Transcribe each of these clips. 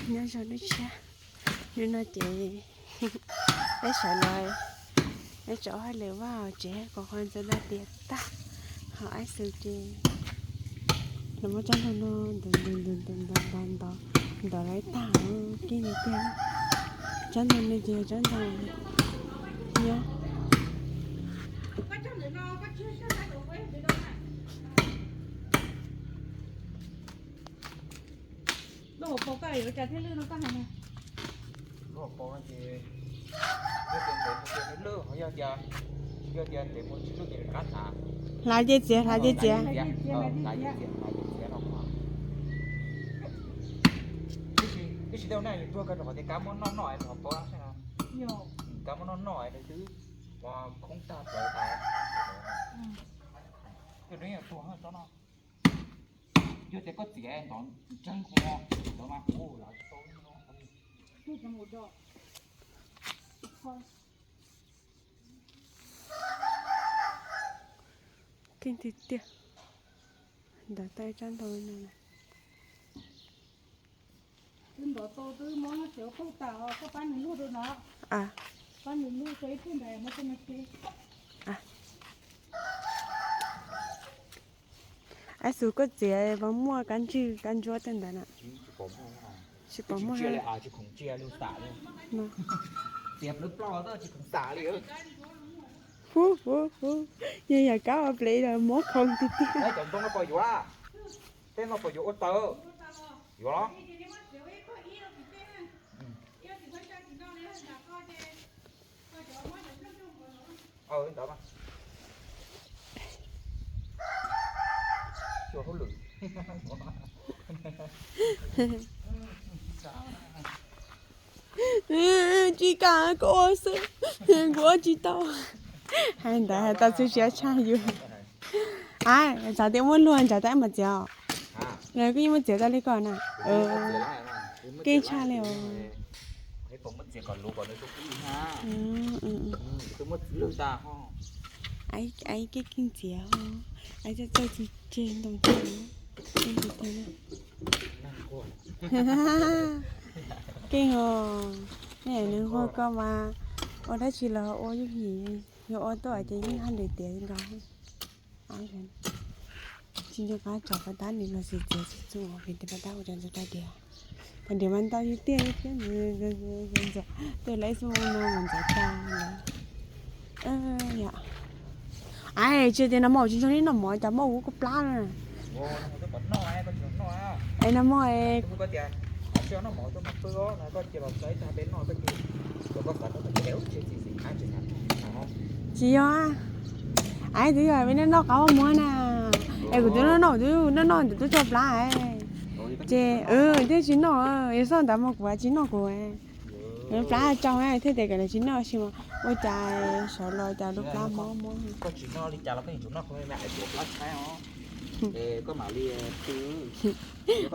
Nyob zoo lub sij hawm no ces peb sawv los, peb tso hauj lwm vaj tsev kom qhov ntxuav da diav tag, ho Ais Xus ces los muab tsob ntoo no ntov ntov ntov ntov ntov ntov ntov lawv tag keej li tiag. Tsob ntoo no ces yog tsob ntoo nyob. Lub hauv paus koj yuav ua cas thiaj lwj no koj hais na? Lub hauv paus no ces yog tias ntev mus ces nws lwj, ho yog tias, yog tias ntev mus tsis lwj ces nws qab hnav. Hnav ces txiav, hnav ces txiav. Hnav ces txiav, hnav ces txiav no. Tib si, tib si tau na yus tuag kawg rau qhov tias kab muab noj noj es lub hauv paus no. Kab muab noj noj es nws twb ua khoob tag plaws tas. Yog tias koj txiav ntov ntseeg qhuav ntawd mas kuv lawv tsis tau. Keej tiag tiag. Ntov tau ib tsob ntoo no. Twb ntov tau twb muab txiav qub tas, koj pab nws luaj rau no. Pab nws luaj rau ib tug ntawd muab rau nws ke. Ais Xus, koj txiav puas muaj kab ntswg kab ntsuab tej ntawd na? Tsis pom muaj. Txiav plawv ploj tsis khoom xam li. Hu hu hu, yog yam kab ua plev los muab khoom tiag tiag. Cov ntoo no puas yuav? Tej no puas yuav ua taws? Yuav los? Ntawd mas. Xyuas hauj lwm. Tsis kam, koj ua xwb, kuv ua tsis tau. Hais ntawd hais tau txhua siab tshaj yus. Ai, txav tias muaj luag ntsav tau ib mam txiav os. Koj yeej muaj txiav tau li ko na. Keej tshaj li os. Keej keej txiav, ai coj txawj tsis tseg ntoo tseg. Keej os, nej neeg nquag koj mas ua dab tsi los ua yooj yim, yog ua tuaj ces yeej haj lwm tiav nkaus. Tsis nco qab tso pas tab nim no xwm txiav txhua txhua vim tias pas tab ua cov ntxuav da diav. Pas diav mas ntau tiag tiag thiab, ntxuav tej lawv xub no mas ntxuav tag lawm. Ai, tsis tias nag hmo tsis ntsog li noj mov cas muab ua koj plab na. Es nag hmo tsis yog, ai twb yog peb noj qaub muag na. Es kuv twb noj noj, kuv twb noj noj ntawm twb tso plab. Ces thiaj tsis noj, yog xoj ntawd mas kuv tsis noj kuv. Plab tsau thiaj tias kom nws tsis noj sis mas ua cas sawv los cas lub plab mob mob.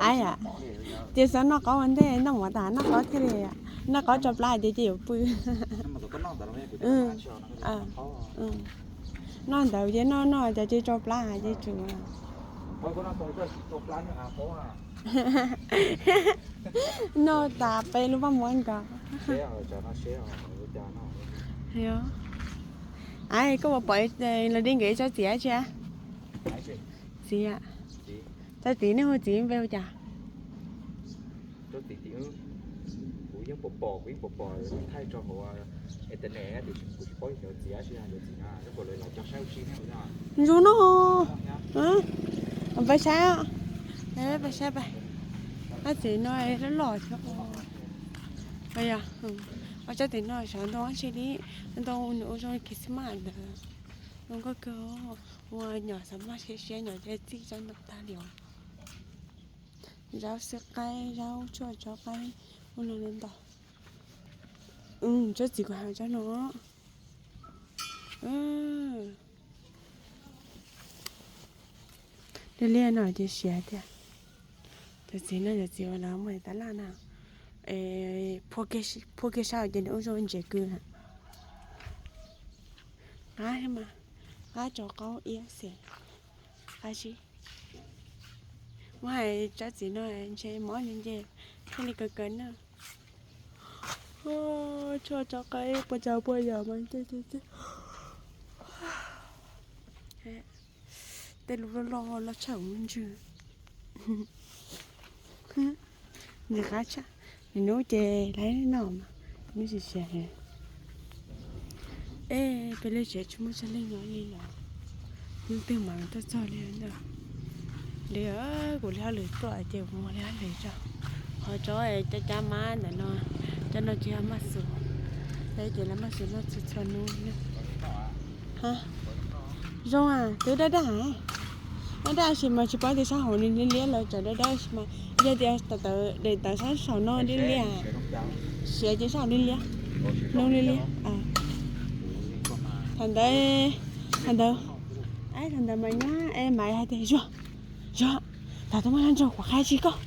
Ai, ces xav noj qaub ua ntej noj mov tas noj qaub thiaj li, noj qaub tso plab ces ces yuav pw. Noj ntawd ces noj noj ces ces tso plab ces tsum. Noj tas peb lub paj muab nkaus. Ai, koj puas pom los di nkawd tsob txiv tsi? Txiv, tsob txiv nej hu txiv npe hu cas? Ntsuag no, pab saib, pab saib, txiv no loj loj thiab. Ua tsob txiv no xyov ntoo dab tsi li, ntoo nws ua zoo Christmas ntawd, zoo nkauj kawg. Ua nyom xav maj siab siab nyom ces txij tsob ntoo tag li os. Zaub xwb qaib, zaub tshuaj tsob qaib, ua no ntau. Tsob txiv kuv hais tsob no. Dej liaj no ces siav tiag. Cov txiv no cov txiv uas lawv muaj tab laj na, phua kiag sab ces nws ua zoo ntsev kws. Qab mas, qab tso qaub iab xwb. Qab zib. Muab hais tsob txiv no ntshe mob ntshe ntshe Li kawg kawg na. Tshuaj tso qa puas tsav puas yam mas tej lub loj loj los tshaj mus ntswg. Nws qab tshaj, nws hnub ces laiv noj mas nws tsis siav. Es peb lub tsev tsis muaj txog leej nyob li los, hnub twg mas tuaj txog li ntawd. Li kuv li hauj lwm tuaj ces kuv mus li hauj lwm tso. Qhov tsob cab cab mab ntawm no, cov no tsis yog maj xus, peb ces lawv maj xus noj txhua txhua hnub. Zoo, twb daj daj, daj daj sis mas tsis paub tias sab hauv nws liab liab los tseem daj daj sis mas yog tias tawm tawm sab saum no liab liab, siav ces sab hauv liab liab, nub liab liab. Thaum ntawd, thaum ntawd, thaum ntawd mas nyab es mas hais tias yog, yog, thaum twg muaj nyob nrog kuv qhia tsis koj,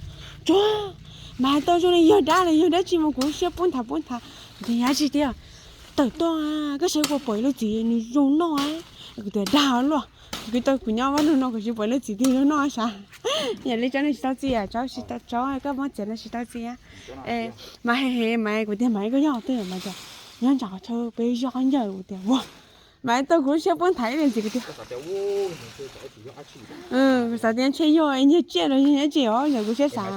tsuag, mas hais tau zoo li yog dab los yog dab tsi mas kuv siab pub nthav pub nthav. Kuv tias yog dab tsi tiag, tawm tuaj, koj saib kuv pom ib lub txiv nws zoo noj. Kuv tias dag luaj, kuv tau kuv nyob vaj nug no kuv tsis pom ib lub txiv twg zoo noj sav. Yam li tsob no tsis tau txiv, tsob tsis tau, tsob koj muab txiav no tsis tau txiv. Mas he he mas kuv tias mas koj yog twg mas tias nyob nram qhov chaw peb zoj qab ncaws. Kuv tias ua, mas tau kuv lub siab pub nthav ib leeg ntxiv kuv tias, kuv xav tias ntshe yog nyiag tsiaj los yog nyiag tsiaj os, yog kuv siab xav.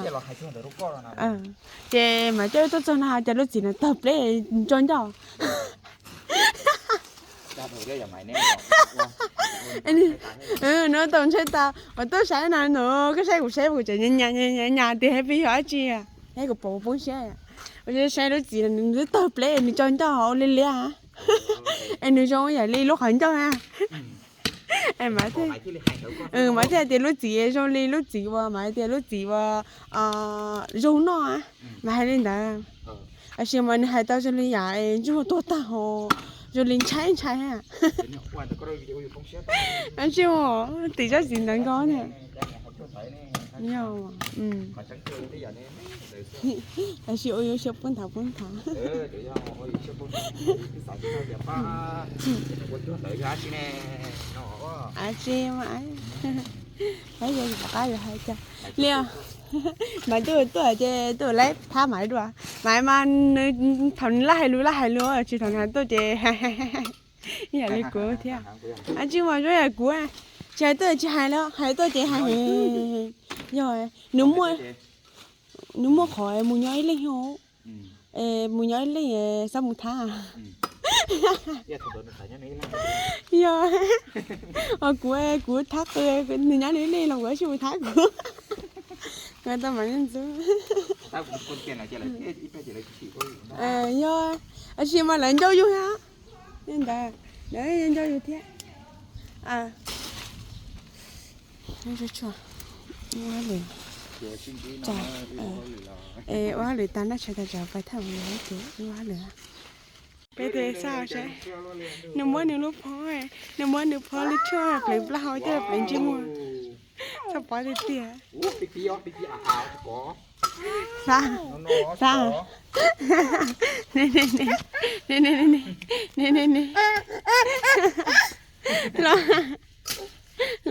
Ces mas coj tuaj txog no cas lub txiv no tawg pleb tso ncauj. No tau ntshai tas uas tuaj saib no no, koj saib kuv saib kuv tseem nyas nyas tias peb yog dab tsi, es kuv pom kuv poob siab. Ua saib lub txiv no nws twb tawg pleb nws tso ncauj ua liab liab. Es nws zoo yam li lub qhov ncauj na. Mas thiaj tias lub txiv zoo li lub txiv uas mas hais tias lub txiv uas zoo noj, mas hais li ntawd. Tab sis mas nws hais tau zoo li yam ntsuag tuag tag hos, zoo li ntshai ntshai. Tab sis tim tsob txiv ntawd nkaus thiab. Tab sis ua yuav siab pub nthav pub nthav. Ab tsi mas, pab yog tom qab yog hais cas li. Mas tuaj tuaj ces tuaj laib thab mas dua. Mas mas thaum nws laj hais lus laj hais lus, tsis thaum nws tuaj ces yam li kuv thiab. Ab tsi mas zoo yam kuv, tsis hais tuaj tsis hais los hais tuaj ces hais. Yog nws muaj, nws muaj qhov mus nyob ib leeg, mus nyob ib leeg xab mus thab. Yog, kuv, kuv thab qw, nws nyob nws ib leeg los kuv tsis mus thab kuv. Tau mas ntxub. Yog, tab sis mas lawv ncauj yug thiab. Li ntawd, lawv ncauj yug thiab. Ua hauj lwm tag noj tshav tas tsam pais thaj mus ces ua hauj lwm. Peb tus xaj seb, nws muab nws lub phob, nws muab nws phob lub tshuaj pleev plaub hau coj pleev ntsej muag. Txhob pov tiag tiag. Xav, xav, ne ne ne, los,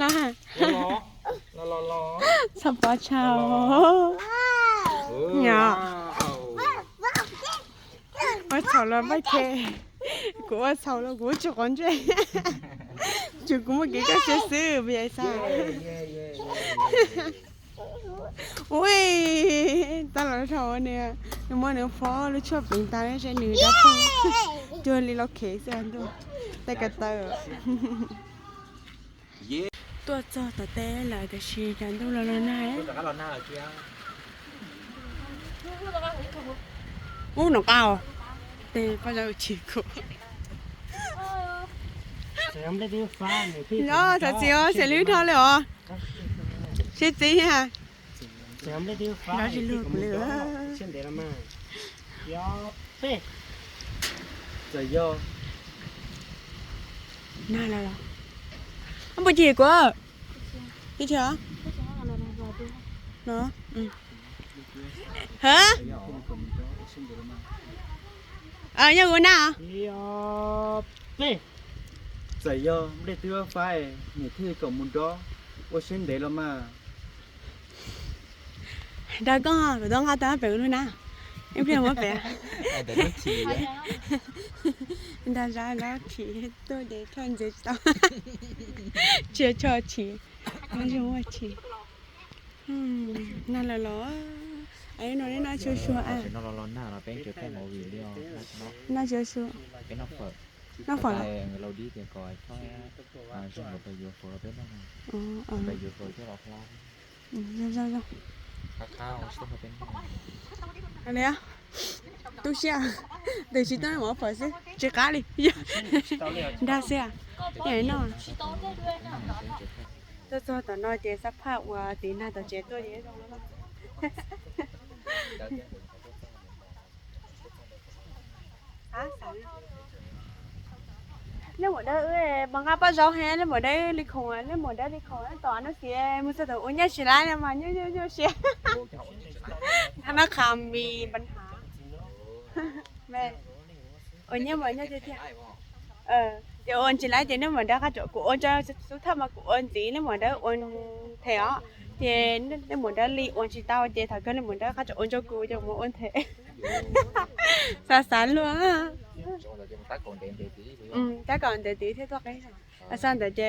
los, txhob pov tshaj. Nyo, ua txhaum los npaj khe. Kuv ua txhaum los kuv tsis quav ntsej. Tsuas kuv muaj kev kaj siab xwb puas yog xav. Ui, tab los dhau nws, nws muab nws phob lub tshuaj pleev tas seb nws dab phob cuag li los khev xwb ntuj. Tej ko taw. Tuaj txog tom teb lawm tiam sis cas ntuj los los nag. Ub, nov qab os. Tej poj zab chim kuv. Los txhob txiv os, xeem lwb dhau li os. Sib txiv. Nov tsis luag kuv li. Nag los los. Puas cim kuv? Ib tsi os? Hov? Yog kuv nag. Txawm yog nplej twb faib, niam thiaj kom mus nrov, ua siab ntev los mas. Dag koj, kuv tuaj nqa tau pem lub na. Ib pliag muab pem. Dag zab zab chim tuaj ces thoj ntxiv tsis tau. Tsis tshua chim, muaj chim. Nag los los, no nej noj sua sua a. Noj sua sua. Noj fawm. Li, tu siab, tus tsis tuaj mov fawm xwb tsis qab li. Dag xwb, noj. Tuaj txog tom no ces xab phaj uas tiv nag tom tsev tuaj ces zoo. Leej muam dawb, wb mas nqa paj zaub he, leej muam dawb li khoom, leej muam dawb li khoom tom no xiv mus txog tom ua nyaj tsis laib no mas nyuaj nyuaj nyuaj siab. Hab mab qha mi npa ha. Ua nyaj mas nyuaj tiag tiag. Ces ua tsis laib ces nej muam dawb qab tso, kuv ua tso xub thawj mas kuv ua ntxiv, nej muam dawb ua them os. Ces nej muam dawb li ua tsis tau ces thaum kawg nej muam dawb qab tso ua ntsog kuv ces mus ua them. Xav xav luaj. Tab kaum ntev tid thiab tuaj qib. Xav ntawd ces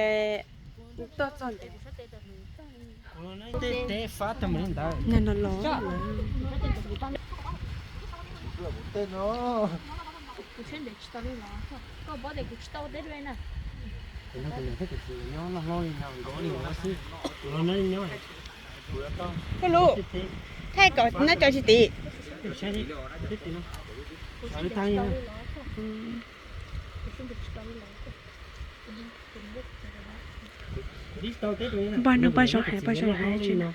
tuaj txog ntev. Nag los los. Koj lub, thaij kom noj cov tsis tiv. Paj no paj zoo hais, paj zoo hais tsis no.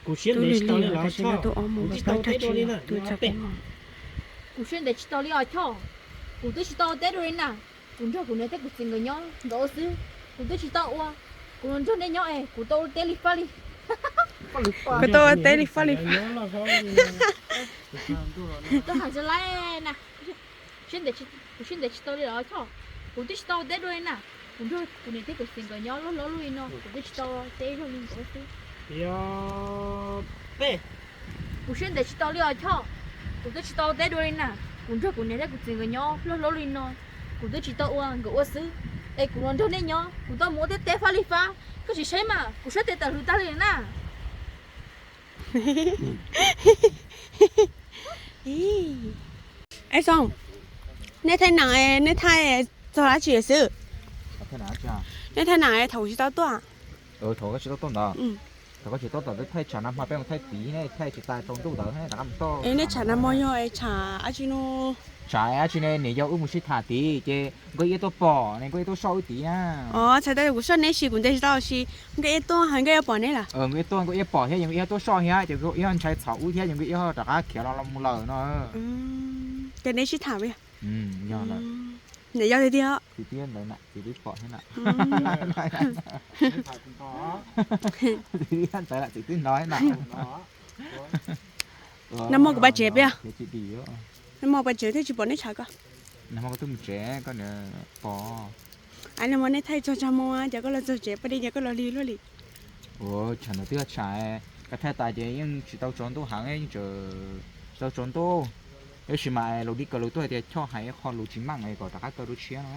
Kuv siab ntev tsis tau li os, tus tsis tau tag tsis tus txog peb mos. Kuv siab ntev tsis tau li os Choj, kuv twb tsis tau ua teb dua li na. Kuv nrog kuv niam thiab kuv txiv nkawd nyob nkawd ua xwb, kuv twb tsis tau ua. Kuv los nrog nej nyob es kuv tau ua teb li faj li. Kuv tau ua teb li faj li. Tuaj hais tsis laib na. Kuv siab ntev tsis tau li os Choj, kuv twb tsis tau ua teb dua li na. Kuv nrog kuv niam thiab kuv txiv nkawd nyob loj hlob lub li no kuv twb tsis tau ua teb zoo li nkawd ua xwb. Kuv siab ntev tsis tau li os Choj, kuv twb tsis tau ua teb dua li na. Kuv nrog kuv niam thiab kuv txiv nkawd nyob loj hlob li no, kuv twb tsis tau ua, nkawd ua xwb. Es kuv los nrog nej nyob, kuv tau mus ua tej teb faj li faj. Koj tsis saib mas kuv sab tes tawm hlo tag li na. Es Xoo, nej thaij nam, nej thaij txog dab tsi xwb? Nej thaij nam thaum tsis tau tuaj. Thaum koj tsis tau tuaj ntawd, thaum koj tsis tau tuaj thaij tshav nag hmo peb mus thaij tid ne, thaij tsis tas tsaus ntuj ntawd rov qab mus toj. Es nej tshav nag hmo yog tshav dab tsi no? Tshav dab tsi ne, niam yau wb mus sib tham tid ces Nkauj Iab tuaj pom ne, Nkauj Iab tuaj soj wb tid na. Os, txhais tau kuv soj neb si kuv ntes tsis tau si, Nkauj Iab tuaj hais Nkauj Iab pom neb lawm. Nkauj Iab tuaj, Nkauj Iab pom thiab, Nkauj Iab tuaj soj thiab ces Nkauj Iab ntshai txhom wb thiab ces Nkauj Iab rov qab khiav los mus lawm no. Ces neb sib tham. Yog lawm. Niam yau tiag tiag. Txiv twb ntawd na, txiv twb pom thiab na. Txiv twb ntawd na, txiv twb hnov thiab na. Nag hmo kuv pais tsev peb, nag hmo pais tsev thiaj tsis pom neb tshav ko. Nag hmo koj twb mus tsev koj niam pom. Nag hmo nej thaij txog tsaug hmo ces koj los txog tsev, poj niam ces koj los lig luaj li. Ua tshav ntawd twb yog tshav, koj thaij tas ces yeej tsis tau tsaus ntuj heev, yeej tsis tau tsaus ntuj. Tab sis mas lus dib kaw lus tuaj hais tias Choj hais ib qho lus tsis meej kom rov qab kaw lub tshiab no.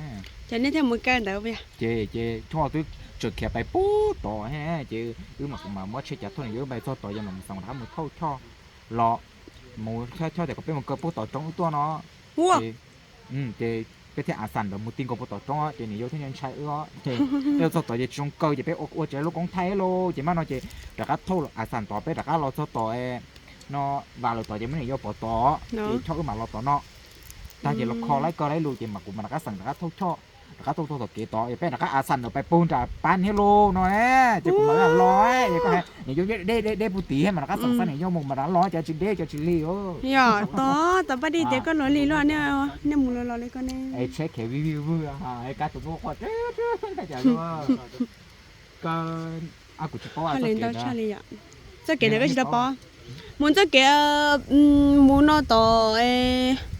Ces nej thiaj mus kaw ntawd. Ces ces Choj twb tseem khiav pais pub tod, ces wb mam kuv mam muab tsheb cav thauj nws, wb pais txog tod ces mam mus xaus rov qab mus thauj Choj los, mus thauj Choj tias kom peb mus kaw pub tom roob wb tuaj no. Ces peb thiaj a xam ntawd mus ti nkaus pub tom roob ces nws yau thiaj ntshai wb os. Ces peb txog tod ces tsis zoo kaw ces peb ua ua tsev lub koob thaij lauj, ces mam no ces rov qab thauj a xam tod peb rov qab los txog tod no, vas lawm tod ces muab nws yau pov tod ces Choj wb mam los tom no. Tag ces los kho laib kaw laib lus ces mam kuv mam rov qab xeem rov qab thauj Choj, rov qab thauj txog tom kev tod es peb rov qab a xam ntawd pais pug nram pab thiab lauj no. Ces kuv mam los es koj hais nws yau deb deb deb pug tid mas rov qab xeem xeem nws yau mus mas rov qab los ces tsis deb ces tsis lig. Yog tod tod pab dij tias koj los lig luaj, nej mus los los li koj ne. Tsheb khiav vij vij vwg, kab tus muaj qhov tseeb tseeb cas. Kuv tsis paub txoj kev ntawd koj tsis tau paub. Mus txoj kev mus no tom,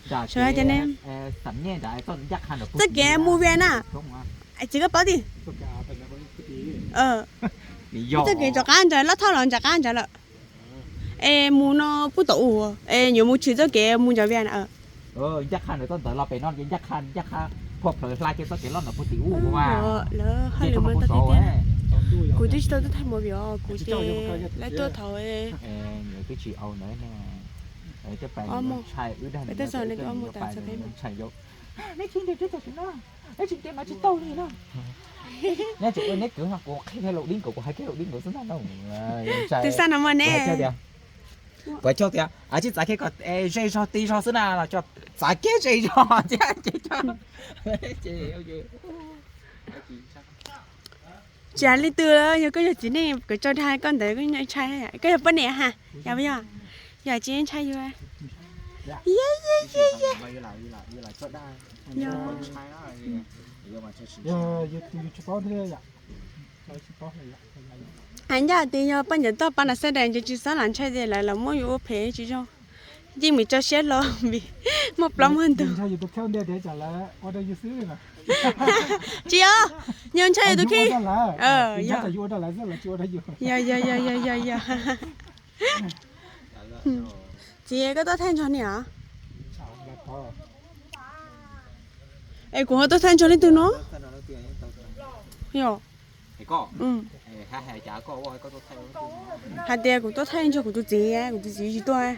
txoj kev mus Vias na. Txiv koj paub tiag. Txoj kev rov qab ntawd, Laj Thoj los nram qab ntawd lawm. Es mus no puag tom u, es yuav mus tshwm txoj kev mus nram Vias na. Ncaj qha ntawm txoj ntawd los pem no, ncaj qha, ncaj qha phua plawv hla kiag txoj kev loj ntawd puag tim ub mas. Lawv haj lwm mas tau tiag tiag. Kuv twb tsis tau tuaj thaij movie os, kuv ces lawv tuaj thaum twb tsis au ntawd ne. Tej pais ntshai wb dag, peb tej xo ne, ob mus tas txog peb mus ntshai yau. Neb tsis ntiag teb tag sim no, neb tsis ntiag mas tsis tau li no. Neb tsis ua neb kwv no, kuv qhia kiag laus dib nkaus, kuv hais kiag laus dib nkaus xwb ntag no. Tus xab no mas neb tias, puas chauj tias tsis txav kiag kom ze zog ti zog xwb na, los txav kiag ze zog thiab ces. Tsis hais leej twg, yog koj yog txiv neej koj tso dag koj ntawd koj ntshai, koj yog poj niam ha, yog puas yog? Yog tsis ntshai yus. Hais ncaj tias yog poj niam toj pa nas xab dais ces tsis xob lam ntshai tias lawv los muab yus ua phem tsis zoo. Yeej vim tso siab hlo vim muaj plaub muaj ntug. Tsis yog, yog ntshai yus tus kheej. Yog, yog, yog, yog, yog. Txiv, koj tuaj thaij ntsog niam os? Es kuv ho tuaj thaij ntsog leej twg no? Yog. Hais tias kuv tuaj thaij ntsog kuv tus txiv, kuv tus txiv tsis tuaj.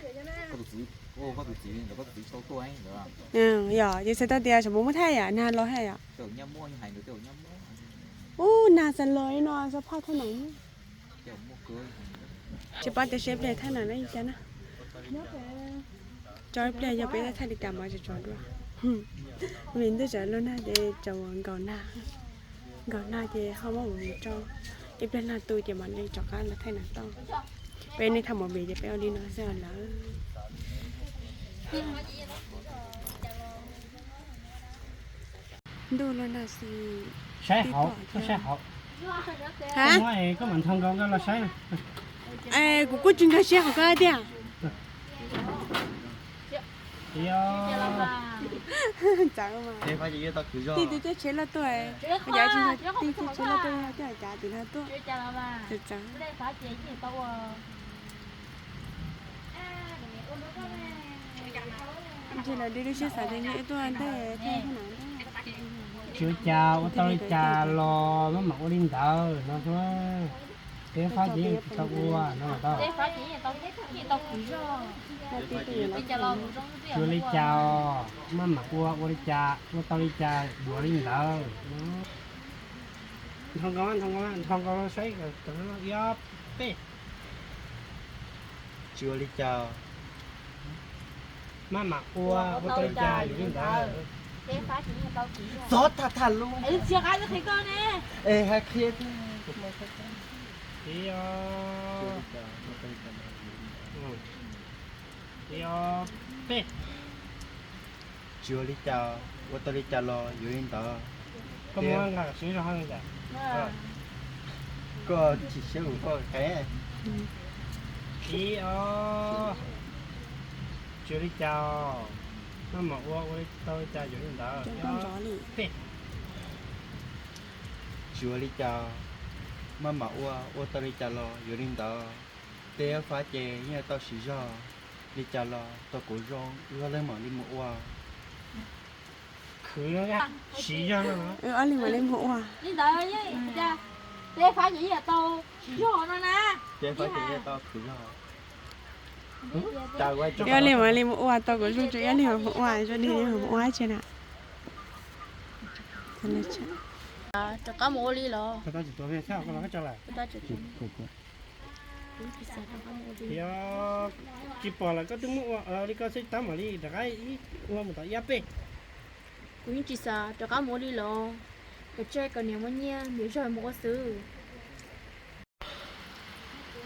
Yog, ces txhais tau tias tsam muab thaij yom, nag los haj yom. Ub, nag xav los li no xav phaj thaij nam. Tsis paub tias seb pliag thaij nam li cas na. Tso ib pliag yog peb thaij li cas mas tso dua. Vim ntuj tsaus lug nag ces tsaus nkaus nag. Nkaus nag ces ho muab mus tso. Ib pliag nag tu ces mam li rov qab los thaij nam tau. Peb nej thaij movie ces peb ua li no xwb lawm. Ntuj lug nag xwb. Saib hauv, koj saib hauv. Koj mam nthos nkaus nkauj los saib. Kuv kuj tsis nkag siab hauv koj tiag. Txawv mas. Tej twg caij tsheb loj tuaj, yav tsis yog tej caij tsheb loj tuaj, tej cav tim no tuaj. Txawv txawv. Ntshe lawv dib lub siab xav tias nyiaj tuaj ntej thiab na. Tsis ua cas, ua tau li cas los maj mam ua li ntawd no xwb. Peb fab ces yeej tsis tau ua no tau. Tsis ua li cas os, maj mam ua, ua li cas, ua tau li cas yuav li ntawd. Nthos nkaus, nthos nkaus, nthos nkaus saib, ib ob peb. Tsis ua li cas, maj mam ua, ua tau li cas yuav li ntawd. Txhob tham tham lus. Es hais qhia thiab. Ib ob peb. Tsis ua li cas, ua tau li cas los yuav li ntawd. Koj chim siab kuv koj qev. Ib ob. Tsis ua li cas, maj mam ua, ua tau li cas yuav li ntawd. Peb. Tsis ua li cas, maj mam ua, ua tau li cas los yuav li ntawd. Tej fab ces yeej tau siv zog, li cas los tau kuv zoo, wb ob leeg mam li mus ua. Khwv, siv zog no. Wb ob leeg mam li mus ua. Tej fab ces yeej tau siv zog no na. Tej fab ces yeej tau khwv zog. Wb ob leeg mam li mus ua, tau kuv zoo tso wb ob leeg mus ua, zoo li mus ua tsi na. Rov qab mus ua li los? Yog tsis pom lawm koj twb muab ua li koj xwb, tab mam li rov qab ib ua mus tom ib ob peb. Kuv yeej tsis xav rov qab mus ua li los, kom tseg kom niam muaj nyiaj niam zog mus ua xwb.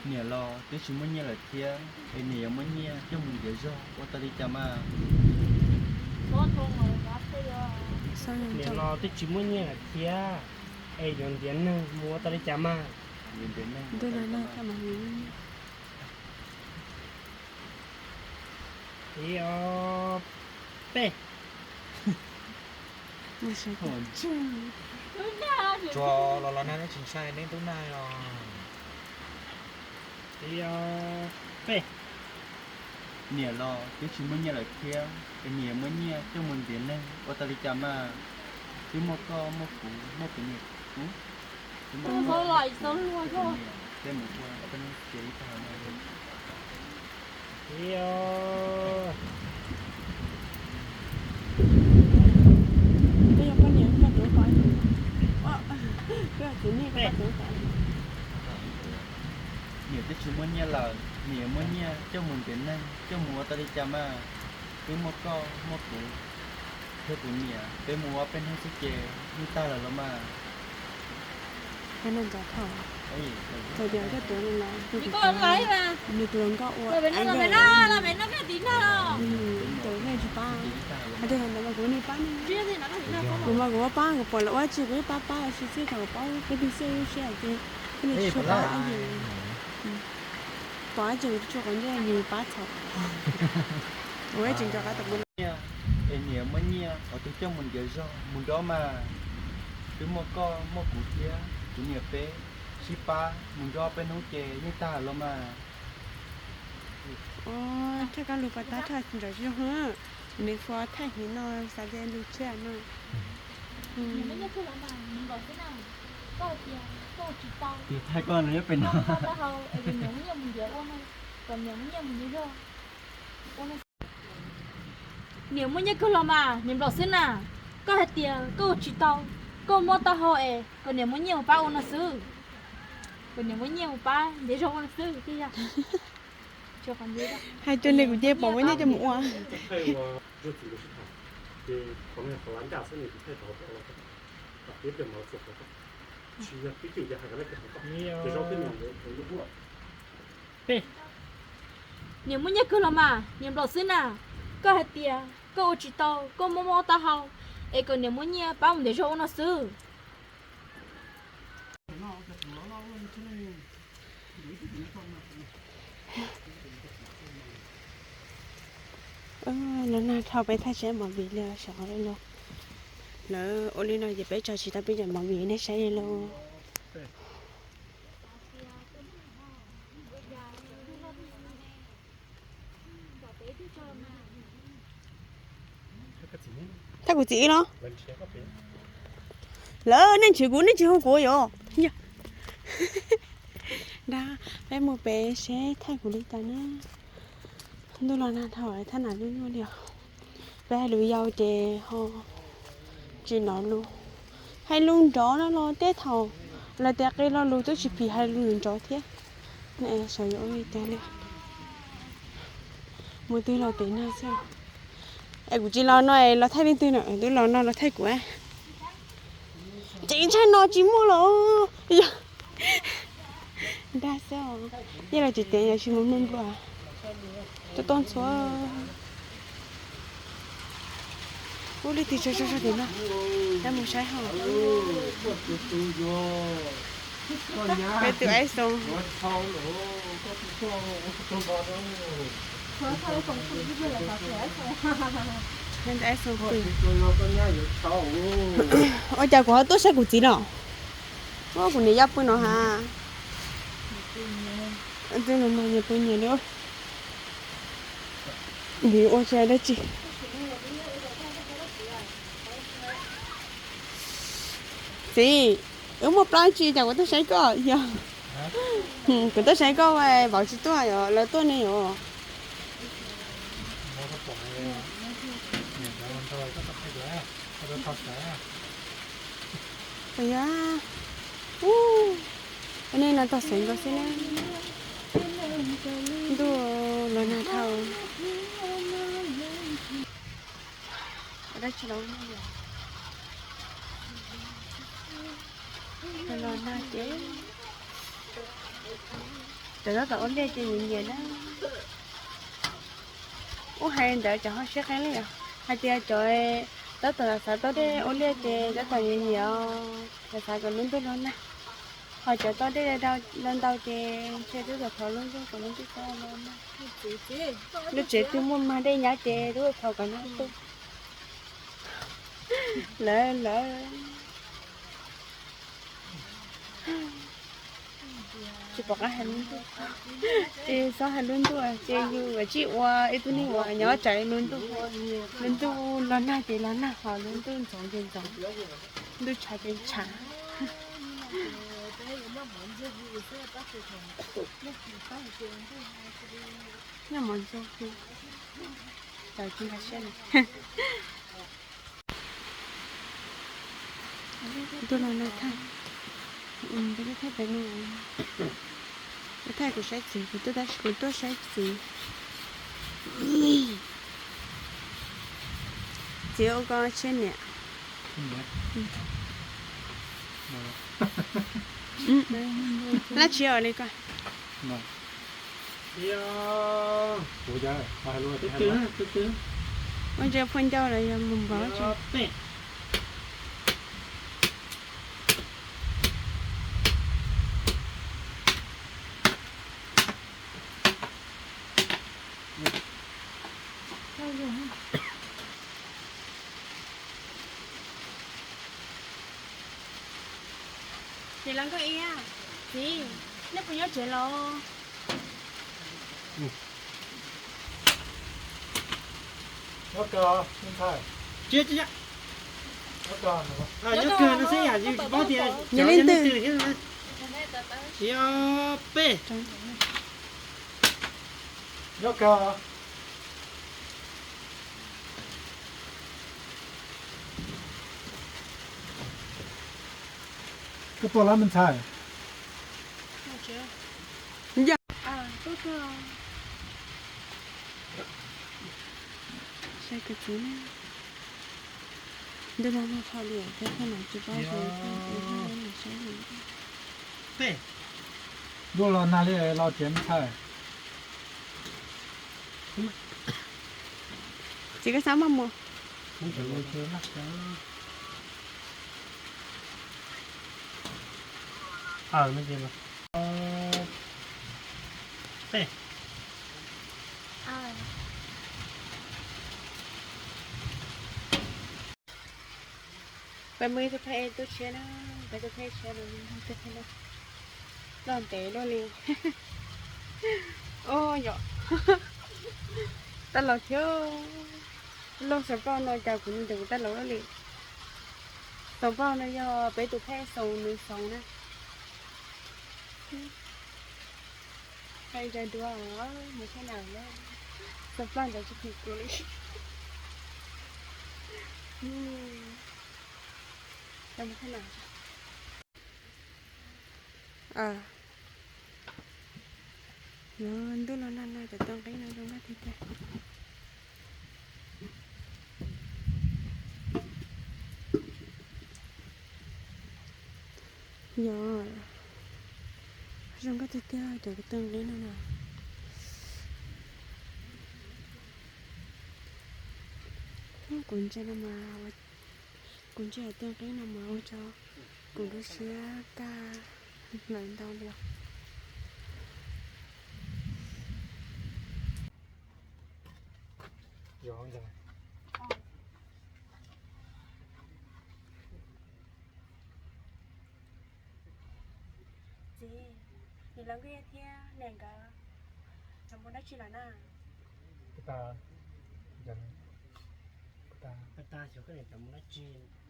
Niam los twb tsis muaj nyiaj lawm thiab, es niam yuav muaj nyiaj coj mus ntiav zog ua tau li cas mas? Niam los twb tsis muaj nyiaj lawm thiab, es yuav ntiav neeg mus ua tau li cas mas? Ib ob peb. Tsuas los los nag neb tsis ntshai neb tub nag los. Ib, peb. Niam los twb tsis muaj nyiaj lawm thiab, es niam muaj nyiaj coj mus ntiav neeg ua tau li cas mas. Twb muaj koj muaj kuv muaj kuv niam, kuv, twb muaj koj muaj kuv, peb mus ua peb hnub ces ib tag no. Niam twb tsis muaj nyiaj lawm, niam muaj nyiaj coj mus ntiav neeg coj mus ua tau li cas mas. Twb muaj koj muaj kuv thiab kuv niam, peb mus ua peb hnub xwb ces yeej tag lawm los mas. Thaum tias koj tuav no los, nws tus hluas nkauj ua, tuav nej tsis pab, hais tias ntawd mas kuv niam pab ne. Kuv mas kuv pab, kuv pom lawv ua tsis kuv yeej pab pab lawm, tsis txij thaum kuv paub peb tug xyoj lub siab ces peb niam tsis tshua pab. Pom dab tsi kuv tsis tshua quav ntsej, nws pab txhaum. Kuv tseem nco qab tau kuv es niam muaj nyiaj qhov twg coj mus ntiav zog mus nrog mas. Twb muaj koj muaj kuv thiab kuv niam peb sib pab mus nrog peb hnub ces yeej tag los mas. Thaj koj lus pas tab thaj ntawd zoo, nws fu thaij hniv no xav tias lus tshiab no. Tus thaij koj no nyob pem no. Niam muaj nyiaj kawg los mas niam nplaum xwb na. Koj hais tias koj ua tsis tau, koj mob taub hau es kom niam muaj nyiaj mus pab ua no xwb. Kom niam muaj nyiaj mus pab ntiav zog ua no xwb. Hais rau li kuv cia li pom muaj nyiaj coj mus ua. Niam muaj nyiaj kawg los mas niam nplaum xwb na. Koj hais tias koj ua tsis tau, koj mob mob taub hau, es kom niam muaj nyiaj pab mus ntiav zog ua no xwb. Los nag dhau peb thaij tsis tau movie li os. Lawv ua li no ces peb tso tsis tau peb cov movie nej saib li lauj. Thaij kuv txiv los? Lawv nej nrhiav kuv nej tsis hu kuv yom? Dag, peb mus pem seb thaij kuv li cas na. Ntuj los nag dhau thaj nam nyuaj nyuaj li os. Peb hais lus yau ces ho tsis hnov lus. Hais lus nrov no los tej thaum lawv tias qi lo lus twb tsis phim hais lus nrov thiab. Xyov yuav ua li cas li. Mus twg los pem nag xwb. Es kuv tsis los no es los thaij leej twg na? Twb los no los thaij kuv. Tseem ntshai no tsis muaj los. Dag xwb os. Yog los tsis tias yog tsis mus mloog nplua. Tuaj tuaj ntxhua. Ub, leej twg tso tso tso tim no, coj mus saib hauv. Peb tus iPhone. Peb tus iPhone pw. Ua cas kuv ho tuaj saib kuv txiv no? Ua kuv niam yaj pw no ha. Twb no no nyias pw nyias li. Nws ua tsis dab tsi. Txiv, wb muaj plab tsi cas kuv tuaj saib koj yog? Kuv tuaj saib koj, vauv tsis tuaj yog lawv tuaj ne yom? Yog, nej no tog xeev nkaus xwb na. Ntuj los nag dhau. Los nag ces cov tab tom ua liaj ces nyias nyias na. Ub, hais ntawd cov ho siab qeeb li yom. Hais tias cov tab tom xav tau dej ua liaj ces tab tom nyias nyias os, xav kom lub ntuj los nag. Ho cov tau dej ntau ntau ces ntshe twb thov lub ntuj kom lub ntuj txhob los nag. Lub tsev twg muaj mag dej nyab ces twb thov kom nag tu. Lawv, lawv. Tsis pom qab hais lub ntuj, ces txhob hais lub ntuj, ces yus tsij ua ib tug neeg uas nyob tsam lub ntuj, lub ntuj los nag ces los nag, ho lub ntuj ntxoov ces ntxoov, ntuj tshav ces tshav. Noj mov ntxuag, tsis nkag siab li. Tuaj los no thaij, peb tuaj thaij pem no, tuaj thaij kuv saib txiv, kuv tuaj tab sis kuv tuaj saib txiv. Txiv ua koj tshiab niam. Dab tsi os li ko? Ua ntsia phooj ywg los yog mus npawg tso. Txiv los nkauj ib, txiv, nej puas nyob tsev los? Nyob kawg, nyob kawg no xwb, yam yus tsis paub tias yog leej twg thiab. Ib, ob, peb. Nyob kawg. Koj tuaj lab me ntxhais. Saib kwv txiv na. Ntuj no nag dhau li, peb pheej los tsis paub, saib li. Ntuj los nag li los tsev me ntxhais. Txiv, koj xav maj mus. Peb muaj ib tug phej tuaj tshiab na, peb tus phej tshiab no, loj ntev luaj li. Oj yom, tab laus thiab. Loj xav plaub no cas kuv nws tab laus luaj li. Xav plaub no yog peb tus phej xaus nws xaus na. Qa ntsa dua, mus thaj nam na, xav plaub ntawd tsis phim kuv li. Ntuj los nag no cov tau nqeeb no zoo nkauj tiag tiag. Yog zoo nkauj tiag tiag cov tau nqeeb no na. Kuv ntsia no mas, kuv ntsia tau nqeeb no mas ua rau kuv lub siab kaj lawm ntau li os. Txiv, niam laus nkauj ib thiab niam nkawd, nkawd mus dab tsi lawm na? Puas tas, puas tas xyov koj niam cov mus dab tsi?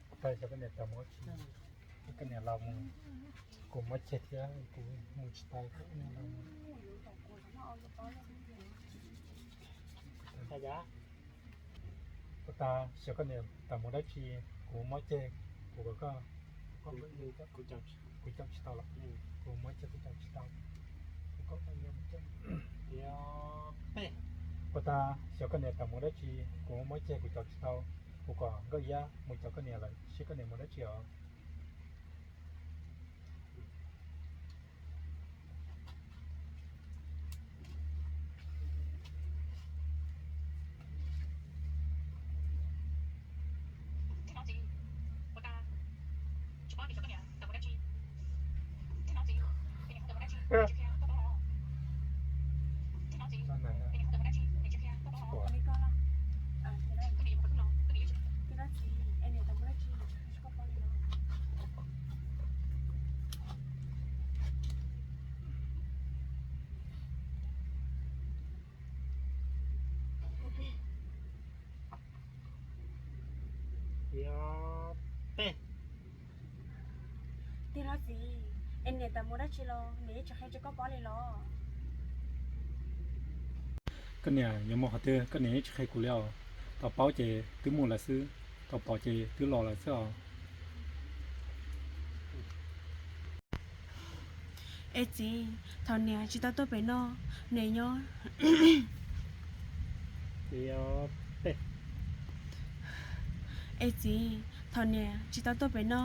Puas tas xyov koj niam cov mus dab tsi? Koj niam los mus, kuv muab ceg thiab kuv mus tsis tau, koj niam los mus. Puas tas xyov koj niam tau mus dab tsi, kuv muab ceg, kuv kom koj, kuv caum tsis tau los, kuv muab ceg kuv caum tsis tau. Puas tas xyov koj niam tau mus dab tsi, kuv muab ceg kuv caum tsis tau. Kuv kom nkauj iab mus caum koj niam lawm seb koj niam mus dab tsi os. Tau mus dab tsi los niam yeej tsis qhia rau koj paub li los? Koj niam yuav mus qhov twg koj niam yeej tsis qhia kuv li os. Tau paub ces twb mus lawm xwb, tau pom ces twb los lawm xwb os. Es txiv, thaum niam tsis tau tuaj pem no, niam nyob. Es txiv, thaum niam tsis tau tuaj pem no,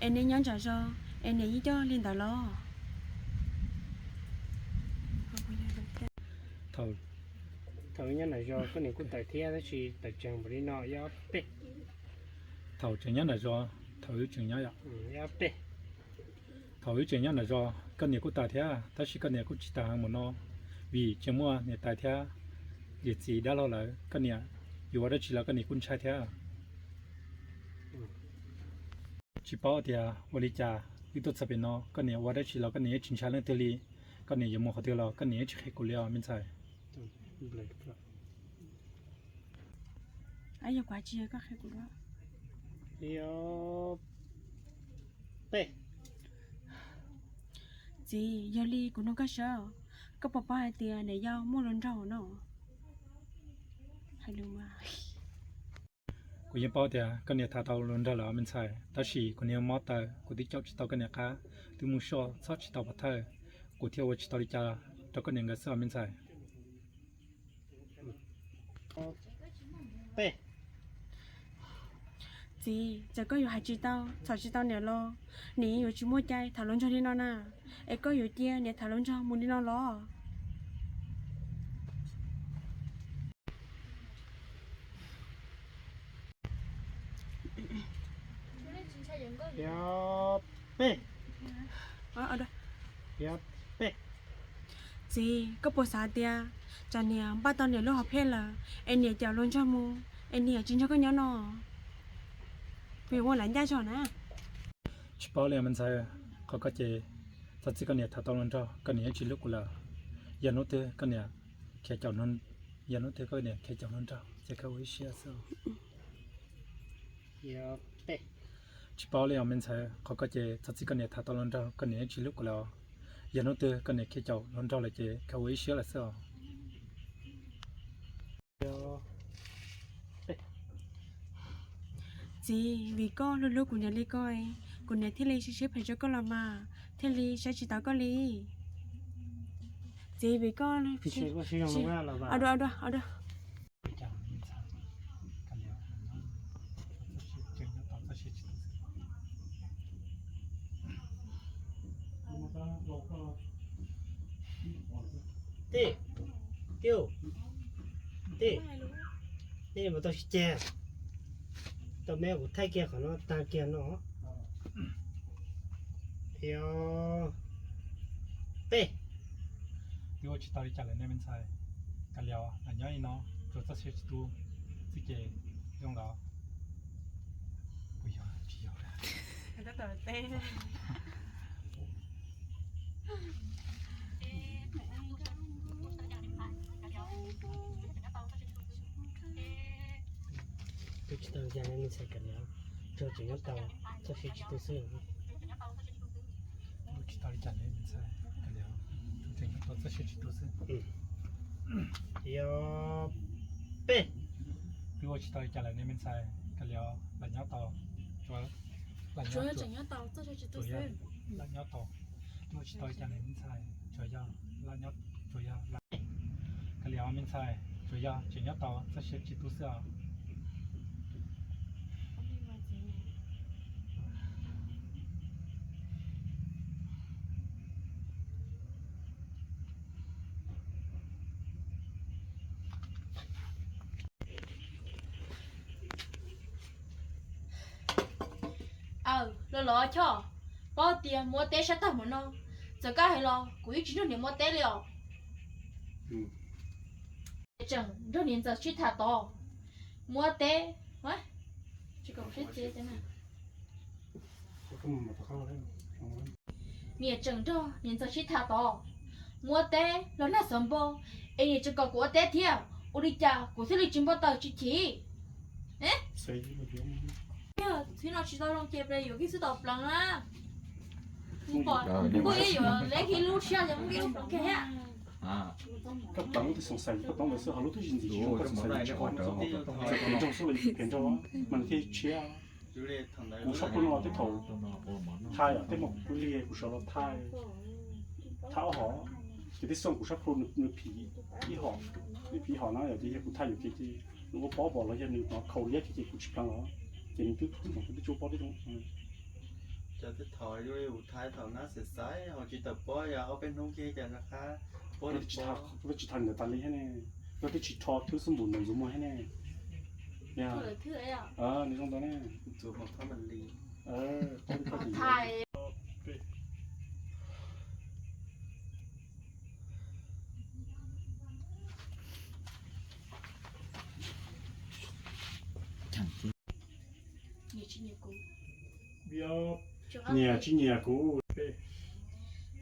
es niam nyob ntsam zos, es niam yeej coj li ntawd los? Thaum nyob nram zos koj niam kuj tawm thiab tab sis tawm tsees npaum li no ib ob peb. Thaum tseem nyob nram zos, thaum wb tseem nyob, thaum wb tseem nyob nram zos koj niam kuj tawm thiab tab sis koj niam kuj tsis tawm heev npaum no, vim tseem muaj niam tais thiab yawm txiv dab laug lawv, koj niam yuav ua dab tsi los koj niam kuj ntshai thiab. Tsis paub tias ua li cas wb tuaj txog pem no koj niam ua dab tsi los koj niam yeej tsis ntshai leej twg li. Koj niam yuav mus qhov twg los koj niam yeej tsis qhia kuv li os me ntxhais. Txiv, yog li kuv nug koj seb, koj puas paub hais tias niam yau muaj hluas nraug no? Kuv yeej paub tias koj niam tham tau hluas nraug lawm me ntxhais, tab sis kuv niag mob taw kuv twb caum tsis tau koj niam qab, twb mus soj txhob tsis tau pov thawj, kuv thiaj ua tsis tau li cas rau koj niam nkawd xwb os me ntxhais. Txiv, txawm koj yuav hais tsis tau, txhom tsis tau niam los, niam yeej yuav tsis muaj cai tham hluas nraug li no na. Es koj yuav cia niam tham hluas nraug mus li no los? Txiv, koj puas xav tias tsam niam npaj tau niam lub hom phiaj lawm es niam caum hluas nraug mus es niam tsis nrog koj nyob no, vim ua lawv ncaj zog na? Tsis paub li me ntxhais, qhov koj ces txog txij koj niam tham tau hluas nraug koj niam yeej tsis hlub kuv lawm. Yog hnub twg koj niam khiav caum, yog hnub twg koj niam khiav caum hluas nraug ces koj ua ib siab xwb. Tsis paub li os me ntxhais, qhov koj ces txog txij koj niam tham tau hluas nraug koj niam yeej tsis hlub kuv lawm os. Yog hnub twg koj niam khiav caum hluas nraug lawm ces koj ua ib siab lawm xwb os. Txiv, vim koj hlub hlub kuv niam li ko, kuv niam thiaj li siab siab phem rau koj los mas, thiaj li saib tsis taus koj li. Txiv, vim koj, Tij, tij, tij, nej mus tau sib ceg, tau me kuv thaij kiag qhov no tag kiag no. Yog peb. Twb ua tsis tau li cas lawm nej me ntxhais, kav liam, lam nyob li no, tsuas txoj sia tsis tu xwb ces zoo lawm. Puas yog tsis yog? Twb tsis tau li cas ne me ntxhais, kav liam, tsuas tseem nyob tau txoj sia tsis tu xwb. Twb tsis tau li cas ne me ntxhais, kav liam, tseem nyob tau txoj sia tsis tu xwb. Yog peb. Twb ua tsis tau li cas lawm ne me ntxhais, kav liam, lam nyob tau, lam nyob tau, lam nyob tau. Twb ua tsis tau li cas ne me ntxhais, tsuas yog lam nyob, tsuas yog lam, kav liam me ntxhais, tsuas yog tseem nyob tau txoj sia tsis tu xwb os. Aw, los los Choj, paub tias muab teb sab tag mus no, txawm koj hais los kuv yeej tsis nrog niam muab teb li os. Tseem nrog niam ntxawm sib tham tod, muab teb, niam tseem nrog niam ntxawm sib tham tod, muab teb los nag xov npo, es niam tseem kom kuv ua teb thiab, ua li cas kuv thiaj li tsis npau taws tsis chim? Txhib no tsis tau zoo ces ple yuav kib xwb tau pleev na. Kuv pom kuv yeej yuav lev kiag lub siab, yog muaj ib lub poob kiag thiab. Koj pleev lub twb xoom xais koj pleev lawm xwb, ho lub twb tsis ntxim tsis zoo koj xoom xais tsis qhov, txawm phem nraug xwb los yus phem nraug mas nws thiaj tshiab. Kuv sab plhu no tej thaum thaj yom, tej hmo kuv lig kuv sawv los thaj, thaj ob hom, ces tej xyoo kuv sab plhu nws phim ib hom, nws phim ib hom na yom, ces yog kuv thaj yuam kev ces nws ua pob pom los yog nws hnov khaus liab ces kuv tsis pleev los, ces nws twb tsis ua pob tej zoo. Cov tej thaum kuv thaj thaum nab xav xaiv ho tsis tawm pob yog ob peb hnub kiag cas rov qab pob li pob. Koj twb tsis thaj ntawd tas li thiab ne, koj twb tsis rho thwb xub npum ntawm ntxuav muag thiab ne. Nws zoo ntawd ne. Nyiam tsis nyiam kuv?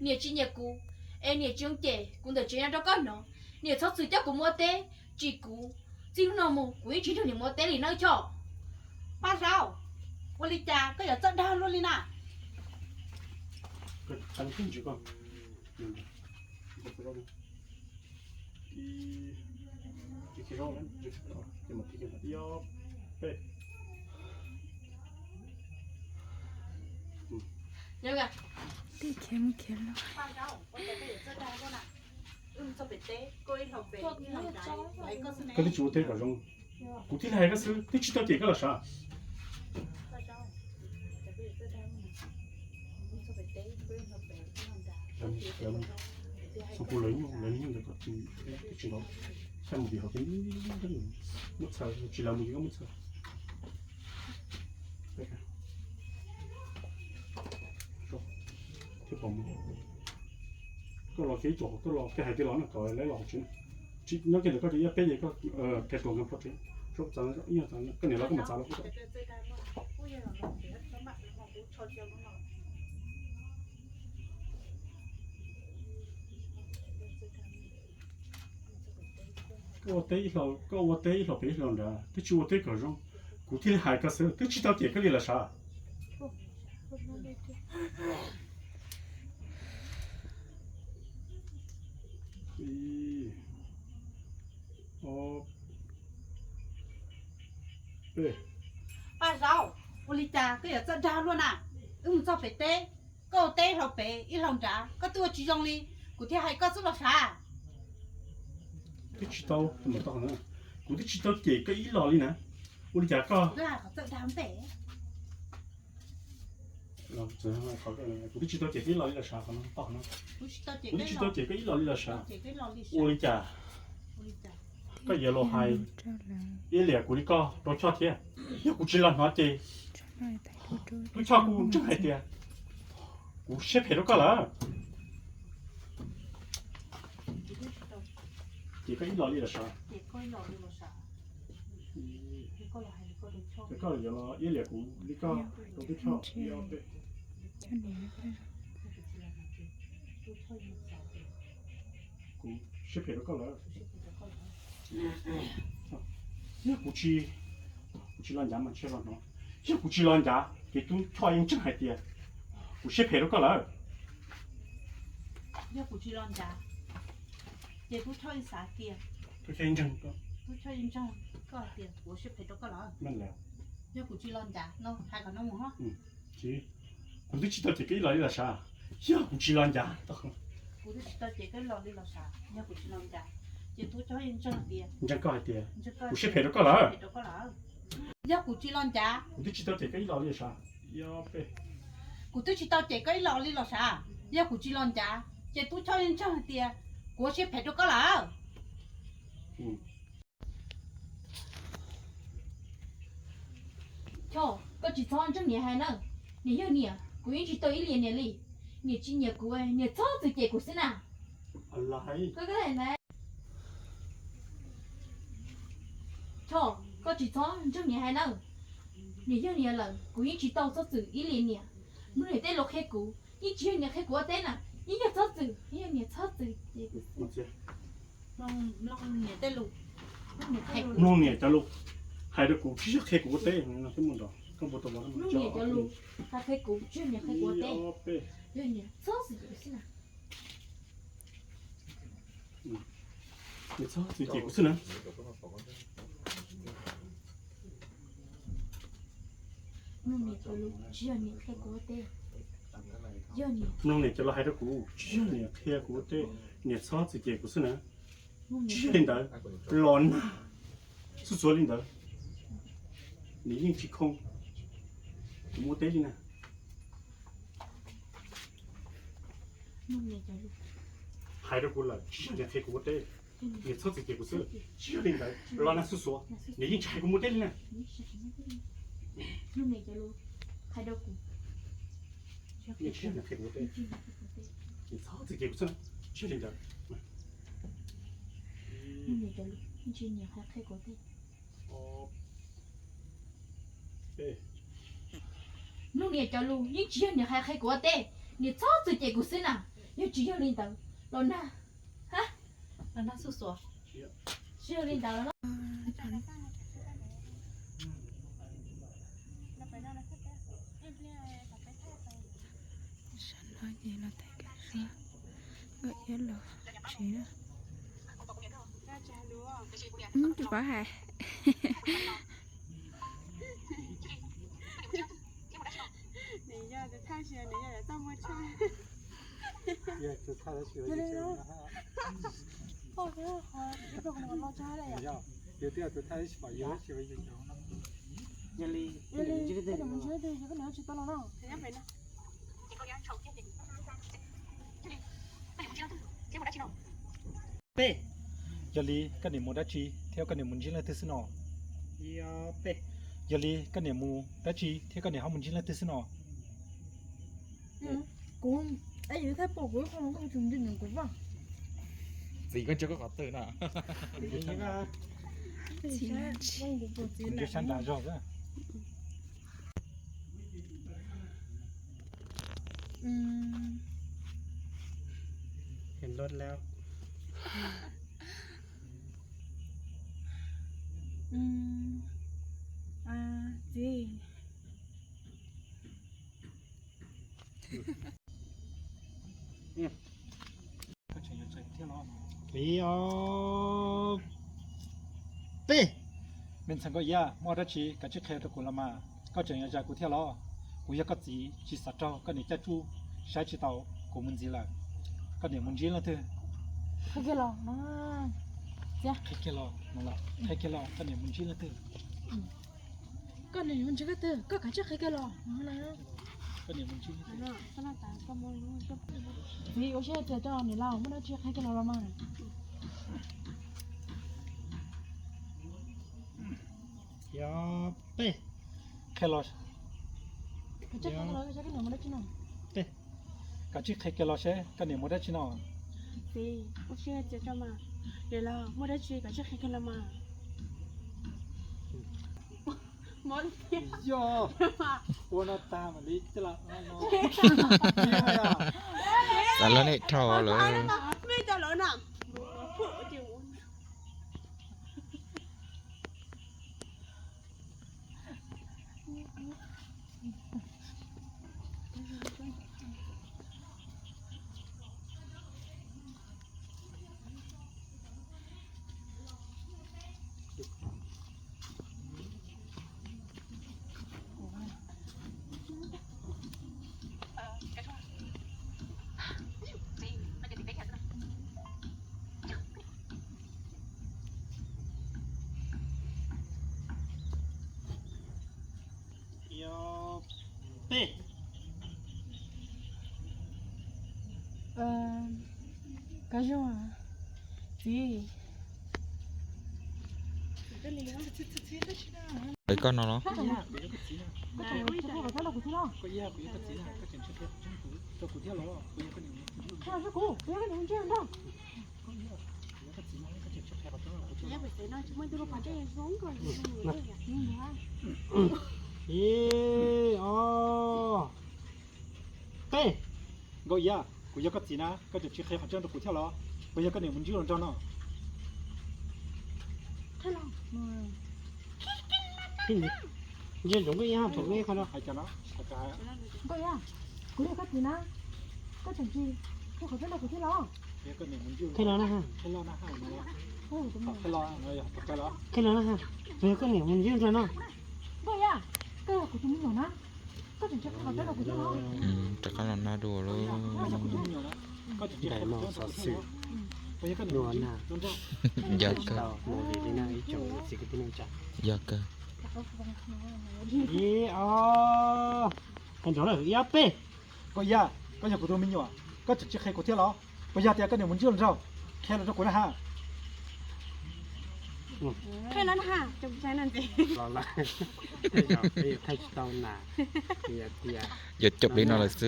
Nyiam tsis nyiam kuv? Es niam tsis zoo cem kuv ntawm tsev no rau koj hnov. Niam txhob txwm coj kuv mus ua teb, tsis kuv, txij hnub no mus kuv yeej tsis nrog niam mus ua teb li nawb Choj. Paj Zaub, ua li cas koj yuav txawj dag luaj li na? Koj twb tsis ua teb kom zoo, kuv thiaj li hais koj xwb, twb tsis tau cem koj los sav. Xyov kuv lawv nyuj lawv nyuj ntawd koj twb tsis nrov, xyov mus vim hauv kev muaj txhaws, tsis lawv mus vim koj muaj txhaws. Thiab pom mus, koj los kiag ib tsoom, koj los kiag hais tias los no kom lawv los hauv tsev. Tsis nyob kiag ntawm koj ces ib peb ces koj qhia tuas nkaus plho tsev. Koj niam los koj mam txav los. Koj ua teb ib hlo, koj ua teb ib hlo pem ib hlo nrad, twb tsis ua teb kom zoo, kuv thiaj li hais koj xwb, twb tsis tau cem koj li los sav. Paj Zaub, ua li cas koj yuav txawj dag luaj na? Wb mus txog pem teb, koj ua teb hlo pem ib hlo nrad, koj twb ua tsis zoo li, kuv thiaj hais koj xwb los sav. Twb tsis tau, kuv twb tsis tau cem koj ib los li na. Ua li cas koj, kuv twb tsis tau cem koj ib los li los sav, kuv twb tsis tau cem koj ib los li los sav. Ua li cas koj yuav los hais iab liam kuv li koj rau Choj thiab? Yog kuv tsis los hnov ces tub Choj kuj ntseeg hais tias kuv siab phem rau koj lawm. Ces koj ib los li los sav. Koj yuav los iab liam kuv li koj rau tub Choj. Kuv siab phem rau koj lawm. Yog kuv tsis, kuv tsis los ncav mas tsis los hnov. Yog kuv tsis los ncav ces tub Choj yeej ntseeg hais tias kuv siab phem rau koj lawm. Yog kuv tsis los ncav ces tub Choj yeej xav tias, tub Choj yeej ntseeg, tub Choj yeej ntseeg koj hais tias kuv siab phem rau koj lawm. Yog kuv tsis los ncav no, hais kom no mus. Kuv twb tsis tau cem koj ib los li los sav. Yog kuv tsis los ncav, kuv twb tsis tau cem koj ib los li los sav. Yog kuv tsis los ncav ces tub Choj yeej ntseeg tias, ntseeg koj hais tias kuv siab phem rau koj lawm. Yog kuv tsis los ncav, kuv twb tsis tau cem koj ib los li los sav. Kuv twb tsis tau cem koj ib los li los sav. Yog kuv tsis los ncav ces tub Choj yeej ntseeg hais tias kuv siab phem rau koj lawm. Choj, koj tsis txhob ntseeg niam hais na. Niam yog niam, kuv yeej tsis tau ib liam niam li. Niam tsis nyiam kuv, niam txhob txwm cem kuv xwb na. Choj, koj tsis txhob ntseeg niam hais na. Niam yog niam lawm, kuv yeej tsis tau txhob txwm ib liam niam. Mloog niam tej lus qhia kuv, yeej tsis yog niam qhia kuv ua teb na, yeej yog txhob txwm, yeej yog niam txhob txwm ces kuv mloog niam cov lus hais rau kuv, tsis yog qhia kuv ua teb. Mloog niam cov lus hais qhia kuv, tsis yog niam qhia kuv ua teb. Yog niam txhob txwm cem kuv xwb na. Niam txhob txwm cem kuv xwb na. Mloog niam cov lus, tsis yog niam qhia kuv ua teb. Yog niam, mloog niam cov lus hais rau kuv, tsis yog niam qhia kuv ua teb. Niam txhob txwm cem kuv xwb na. Tsis yog li ntawd, los nag xuj xuav li ntawd, nws yeej tsis khoo kuv mus ua teb li na. Hais rau kuv lawm, tsis yog niam qhia kuv ua teb, niam txhob txwm cem kuv xwb. Tsis yog li ntawd, los nag xuj xuav, nws yeej tsis hais kuv mus ua teb li na. Niam txhob txwm cem kuv xwb, tsis yog li ntawd. Mloog niam cov lus, yeej tsis yog niam hais qhia kuv ua teb. Mloog niam cov lus, yeej tsis yog niam hais qhia kuv ua teb. Niam txhob txwm cem kuv xwb na. Yog tsis yog li ntawd, los nag, los nag xuj xuav. Tsis yog li ntawd. Sab no ces los thaij kev sab, nkawd iab los tsev na. Tus pov hais. Peb, yog li koj niam mus dab tsi thiab koj niam mus ntsib leej twg xwb no? Yog li koj niam mus dab tsi thiab koj niam ho mus ntsib leej twg xwb no? Kuv, yus thaij pom kuv ib qho no koj mus ntsib nws kuv vaj. Txiv koj ntsib koj qhov twg na? Ntsib sab nrad zog. Hes loj lawm. Txiv. Li os. Peb, me ntxhais Nkauj Iab, muaj dab tsi kav tsij qhia rau kuv los mas, koj tseem yuav zam kuv thiab los? Kuv yog koj txiv tsis xav raug koj niam caj tsuj, saib tsis taus kuv mus ntxiv lawm. Koj niam mus ntsib leej twg? Qhia kiag los, qhia kiag los, qhia kiag los, koj niam mus ntsib leej twg? Koj niam mus ntsib leej twg, koj kav tsij qhia kiag los. Koj niam mus ntsib leej twg? Txiv, ua siab tias coj niam laus, muaj dab tsi qhia kiag los los mas. Yog peb, qhia los. Kav tsij qhia kiag los seb koj niam mus dab tsi no. Txiv, ua siab tias coj mas, niam laus, muaj dab tsi kav tsij qhia kiag los mas. Yog ua no tag mam li coj los. Xav lawv nej dhau lawm. Yog peb. Koj zoo, txiv. Koj no los. Ib, ob, peb. Nkauj Iab, kuv yog koj txiv na, koj tseem tsis qhia qhov tseeb rau kuv thiab los? Puas yog koj niam mus ntsib hluas nraug no? Ntsia zoo Nkauj Iab, Nkauj Iab, kuv yog koj txiv na. Koj tseem tsis qhia qhov twg rau kuv thiab los? Qhia los na ha. Qhia los na ha. Yog koj niam mus ncig nrog no. Koj yog kuv tus me nyuam na. Koj tseem tsis qhia qhov twg rau kuv thiab los? Rov qab los nag dua lawm. Ntais mos xov xwm luag nag. Yog kawg. Mus li li na ib tsoom txiv kwv tij neej tsa. Yog kawg. Ib ob, qhia nrov lawm, ib ob peb. Koj Yaj, koj yog kuv tus me nyuam, koj tseem tsis qhia kuv thiab los? Puas yog tias koj niam mus ncig los nraug? Qhia los rau kuv na ha. Qhia los na ha, los lawm. Tej zaum peb yuav thaij tsis tau na. Yuav caum li no lawm xwb.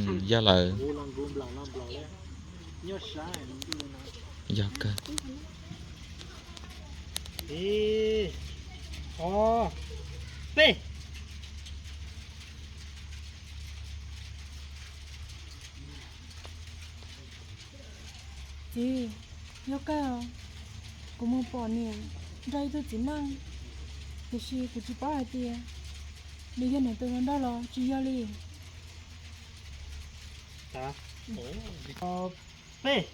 Yog lawm. Yog kawg. Ib, ob, peb. Txiv, yog kawg, kuv mus pom niam nrog ib tug txiv neej, tiam sis kuv tsis paub hais tias nws yog niam tus hluas nraug los tsis yog li. Peb.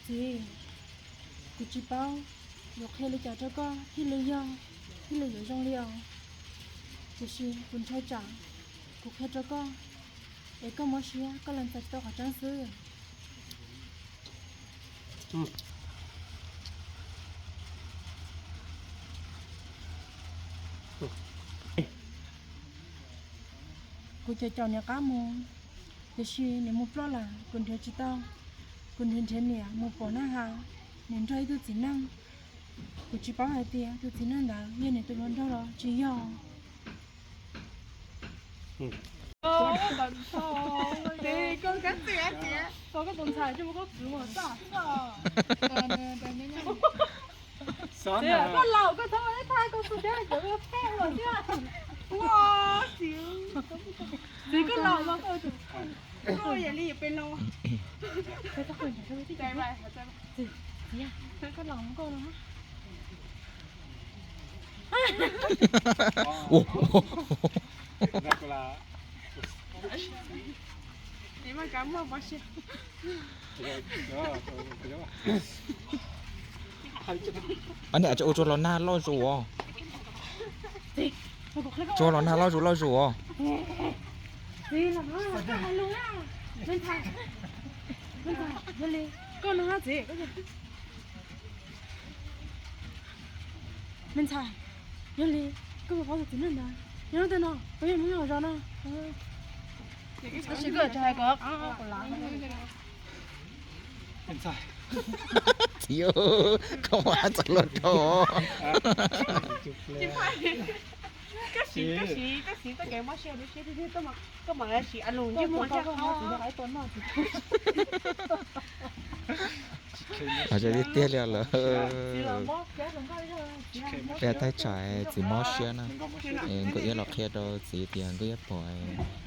Txiv, kuv tsis paub yuav qhia li cas rau koj thiaj li yog, thiaj li yuav zoo li os. Tiam sis kuv ntshai tsam kuv qhia rau koj es koj mob siab koj los txais tsis tau qhov tseeb xwb. Kuv caum caum niam qab mus, tiam sis niam mus ploj lawm kuv nrhiav tsis tau. Kuv nrhiav nrhiav niam mus pom na has, niam nrog ib tug txiv neej. Kuv tsis paub hais tias tus txiv neej ntawd yog niam tus hluas nraug los tsis yog. Koj kab txi a txiv, koj tus ntxhais coj mus koj kwv mus xwb. Koj laus koj txhob ua ib thaj koj xu siab cov pej ua thiab. Txiv, txiv koj laus mas koj, koj yam li yuav pes laus. Koj laus koj no. Ua tsuas los nag loj zus os. Tsuas los nag loj zus loj zus os. Me ntxhais, yog li koj puas paub tus txiv neej ntawd? Nyob tej no, peb yuav mus nyob hauv zos no. Txiv, koj mus hais txog luag rau. Koj siv, koj siv, koj siv txoj kev mob siab lub siab tiag tiag, koj mam siv a lus ntsej muag. Tiag tiag li lawm. Peb thaij tsam txiv mob siab na. Nkauj Iab los qhia rau txiv tias Nkauj Iab pom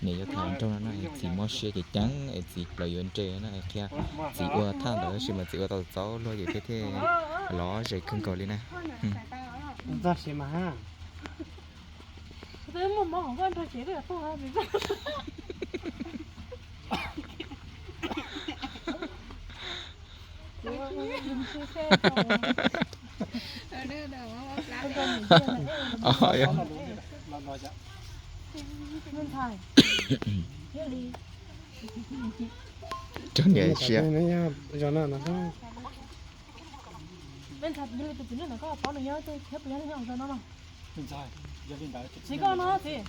niam yuav tham nraug no na, txiv mob siab ces ceev es txiv plaws yuav nres na, qhia txiv ua thaj ntawd tab sis mas txiv ua tau txaus luag ces peb thiaj lov zes kawg nkaus li na. Rau niam siab. Txiv, koj no txiv.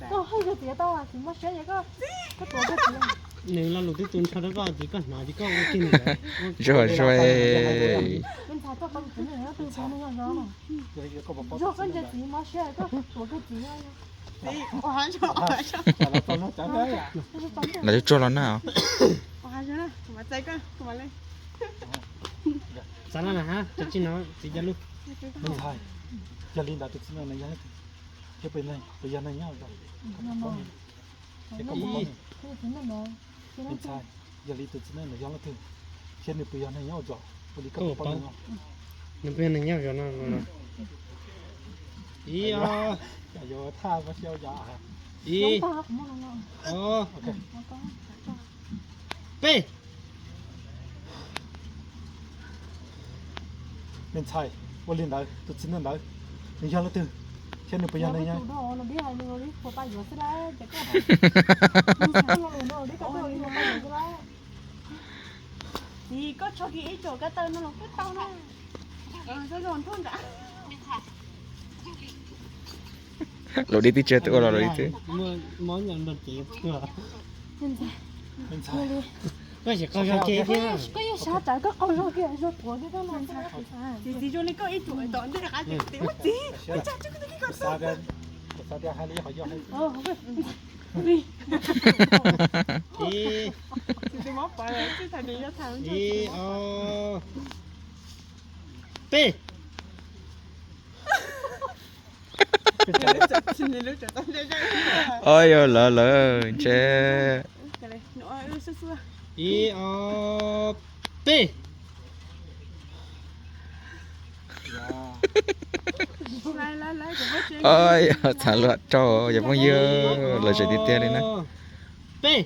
Koj hwj rau txiv tau, txiv mob siab es koj, koj tuav koj txiv. Nws lo lus twb tu nrho rau koj ces koj hnav ces koj ua kiag nws. Zuag zuag. Los tsuag tsuag los na. Xav no na, tsis no txiv cov lus. Yog li ntawd tus txiv neej no yog leej twg? Thiab puas yog neeg nyob? Me ntxhais, yog li tus txiv neej no yog leej twg? Thiab nws puas yog neeg nyob ua zos? Ua li koj paub no. Nws puas yog neeg nyob ua zos no? Ib, ib, ob, peb. Me ntxhais, ua li ntawd tus txiv neej ntawd nws yog leej twg? Thiab nws puas yog neeg nyob? Txiv, koj tso kiag ib co kab taw no los kuj tau na. Lus dib twb tsis ua los lus dib twb. Koj yeej sab tas koj qaug zog kiag zog tuav kiag koj no. Txiv, txiv zoo li koj ib tug tom ntej qab ces tias ua txiv, ua cas tsis koj tus kij ko xav tias hais li qhov yog. Ib, ob, peb. Oj, yog lawv lawm ntshe. Ib, ob, peb. Oj, yog txhav luag rau yog phooj ywg lawv tseem tiag tiag li na. Peb.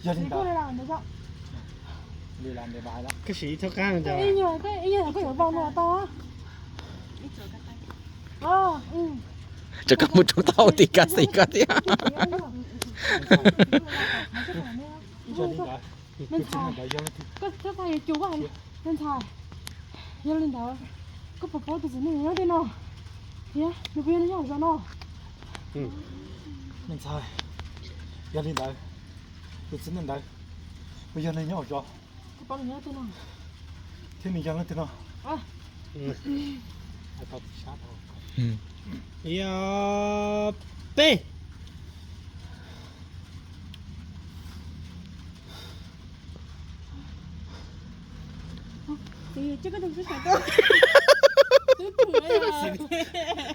Yog li ntawd, koj sim ib thab qab no. Tsam koj mus rau tau tim kas xim koj thiab. Me ntxhais, koj twb tau yuav cuag koj hais, me ntxhais, yog li ntawd koj puas paub tus txiv neej nyob tej no? Thiab nws puas yog neeg nyob zos no? Me ntxhais, yog li ntawd tus txiv neej ntawd puas yog neeg nyob zos? Thiab nws yog leej twg no? Ib, ob, peb.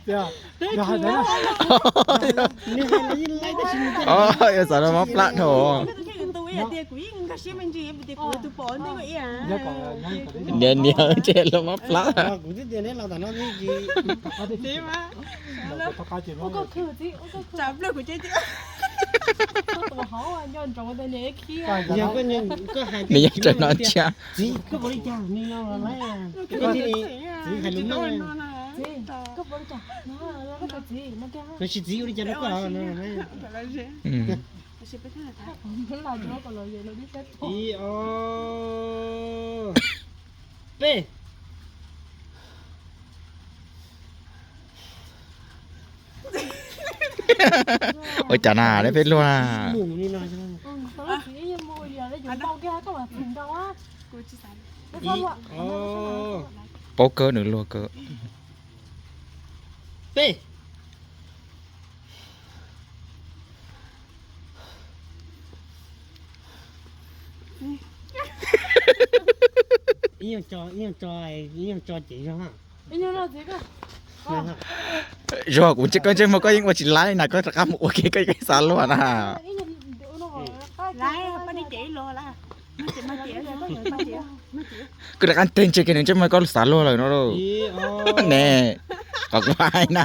Yog xav los mob plab dhau. Niam niam ntshe los mob plab. Nws nyob rawv no ntsia. Ib, ob, peb. Ua cas na, peb luag na. Paub kawg, nws luag kawg. Peb. Ib nyuag tso, ib nyuag tso, ib nyuag tso ces zog. Zog, kuv ntsej, koj ntsej muag koj yeej ua tsis laib na, koj rov qab mus ua ke koj yeej xav luag na. Koj rov qab teg ntsej kiag nws ntsej muag koj xav luag lawm no lauj. Ne, qhov kuv hais na.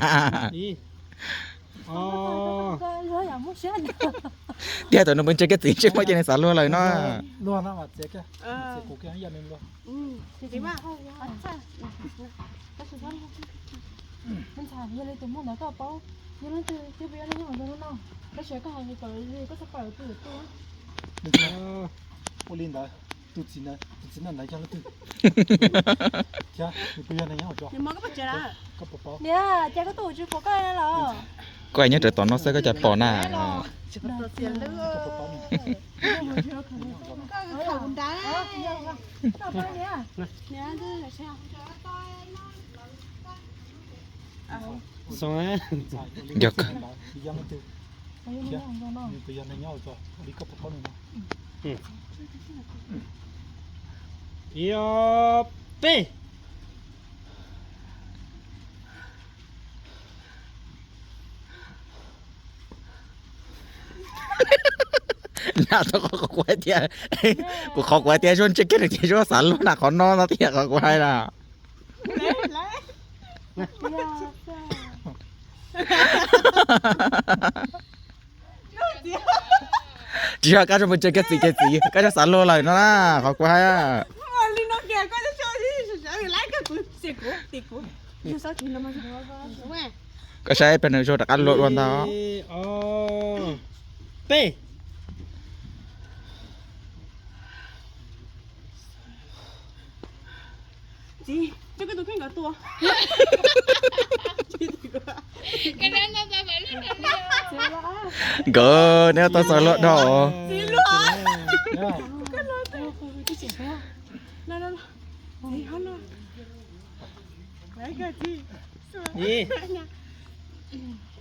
Tiag, thaum nws mus ntsej kiag txiv ntsej muag ces nws xav luag lawm no. Ua li ntawd, tus txiv, tus txiv neej ntawd yog leej twg? Thiab nws puas yog neeg nyob hauv zos? Niam, cas koj tuaj tsis pom koj los? Koj nyob rau tom no xwb koj cas pom na. Yog. Ib, peb. Nag tau qhov kuv hais tias, kuv qhov kuv hais tias Zuag ntsej kiag nws tias Zuag xav luag na, qhov no no tias qhov kuv hais na. Tsis yog koj tsuas mus ntsej kiag txiv ces txiv koj tsuas xav luag lawm no na, qhov kuv hais. Koj saib peb nws Zuag rov qab luag dua ntag. Peb. Nkawd neb tau xav luag dhau. Ib,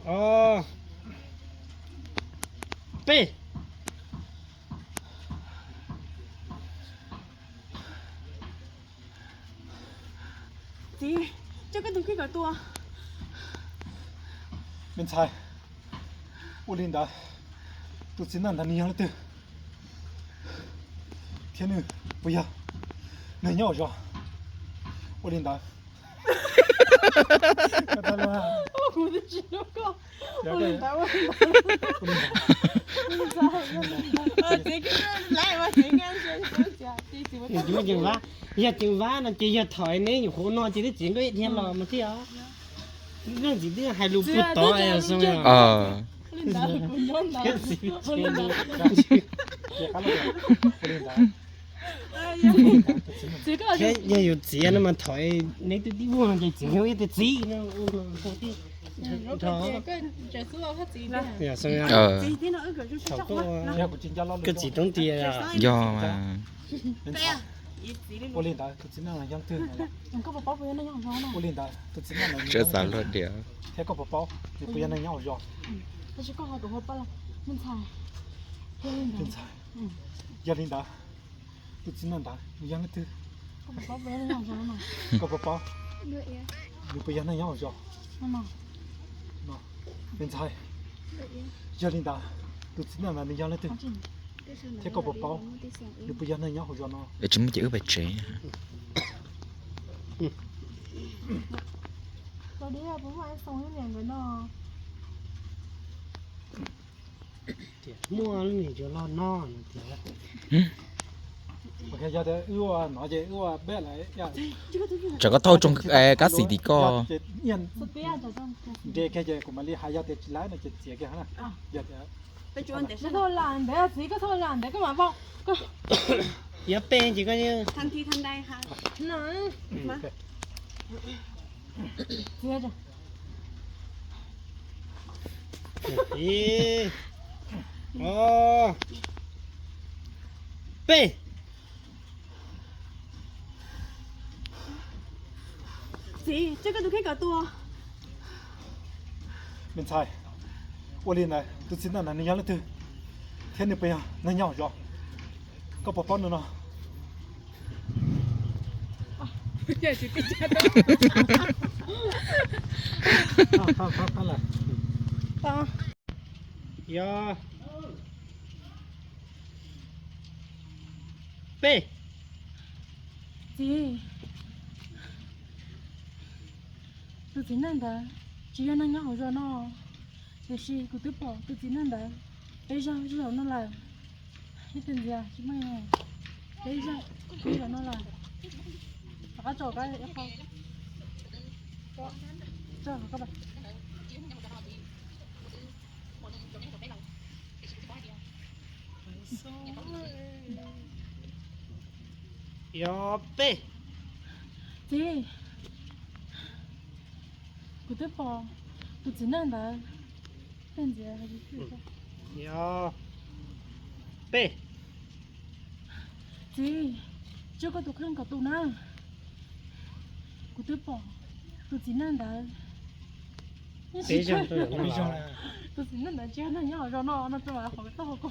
ob, peb. Txiv, coj koj tus kheej kom tua. Me ntxhais, ua li ntawd, tus txiv neej ntawd nws yog leej twg, thiab nws puas yog neeg nyob hauv zos? Ua li ntawd. Yog ceev vab no ces yog thaum neb nyuam qhuav no ces twb txiv nkauj ib dhia los mas thiab os. Leej txiv twb hais lus puag tod xwb. Thiab yog yus txiv no mas thaum neb twb tib muag ces txiv ib tug txiv no. Koj txiv roob tiag. Yog mas. Ua li ntawd tus txiv neej no yog leej twg? Ua li ntawd tus txiv neej no yog leej twg thiab koj puas paub nws puas yog neeg nyob hauv zos? Me ntxhais, yog li ntawd tus txiv neej ntawd nws yog leej twg? Koj puas paub nws puas yog neeg nyob hauv zos? Me ntxhais, yog li ntawd tus txiv neej ntawd nws yog leej twg thiab koj puas paub nws puas yog neeg nyob hauv zos no? Tsis muaj ces wb pais tsev. Muaj lub niag cov loj no no tias. Yog tias wb ua no ces wb ua bej lawm. Tsam koj thauj tsoog kab xim tim koj. Nre kiag ces kuv mam li hais, yog tias tsis laib no ces txiav kiag na. Yog tias thauj lam ntev txiv, koj thauj lam ntev koj mam vau. Yog peb ces koj Ib, ob, peb. Txiv, coj koj tus kheej kom tua. Me ntxhais, ua li ntawd tus txiv neej ntawd nws yog leej twg thiab nws puas yog neeg nyob hauv zos? Koj puas paub nws no? Yog peb. Txiv, tus txiv neej ntawd tsis yog neeg nyob hauv zos no, tiam sis kuv twb pom tus txiv neej ntawd peb zaug zaum no lawm. Ib tug ntxiv tsis muaj, peb zaug zaum no lawm. Rov qab tso koj ib qho. Tso koj. Yog peb. Txiv, kuv twb pom tus txiv neej ntawd Yog peb. Txiv, tso koj tus kheej kom tu na. Kuv twb pom tus txiv neej ntawd. Peb zaug rau yom no. Tus txiv neej ntawd tsis yog neeg nyob hauv zos no, no rau hauv toj hauv ko.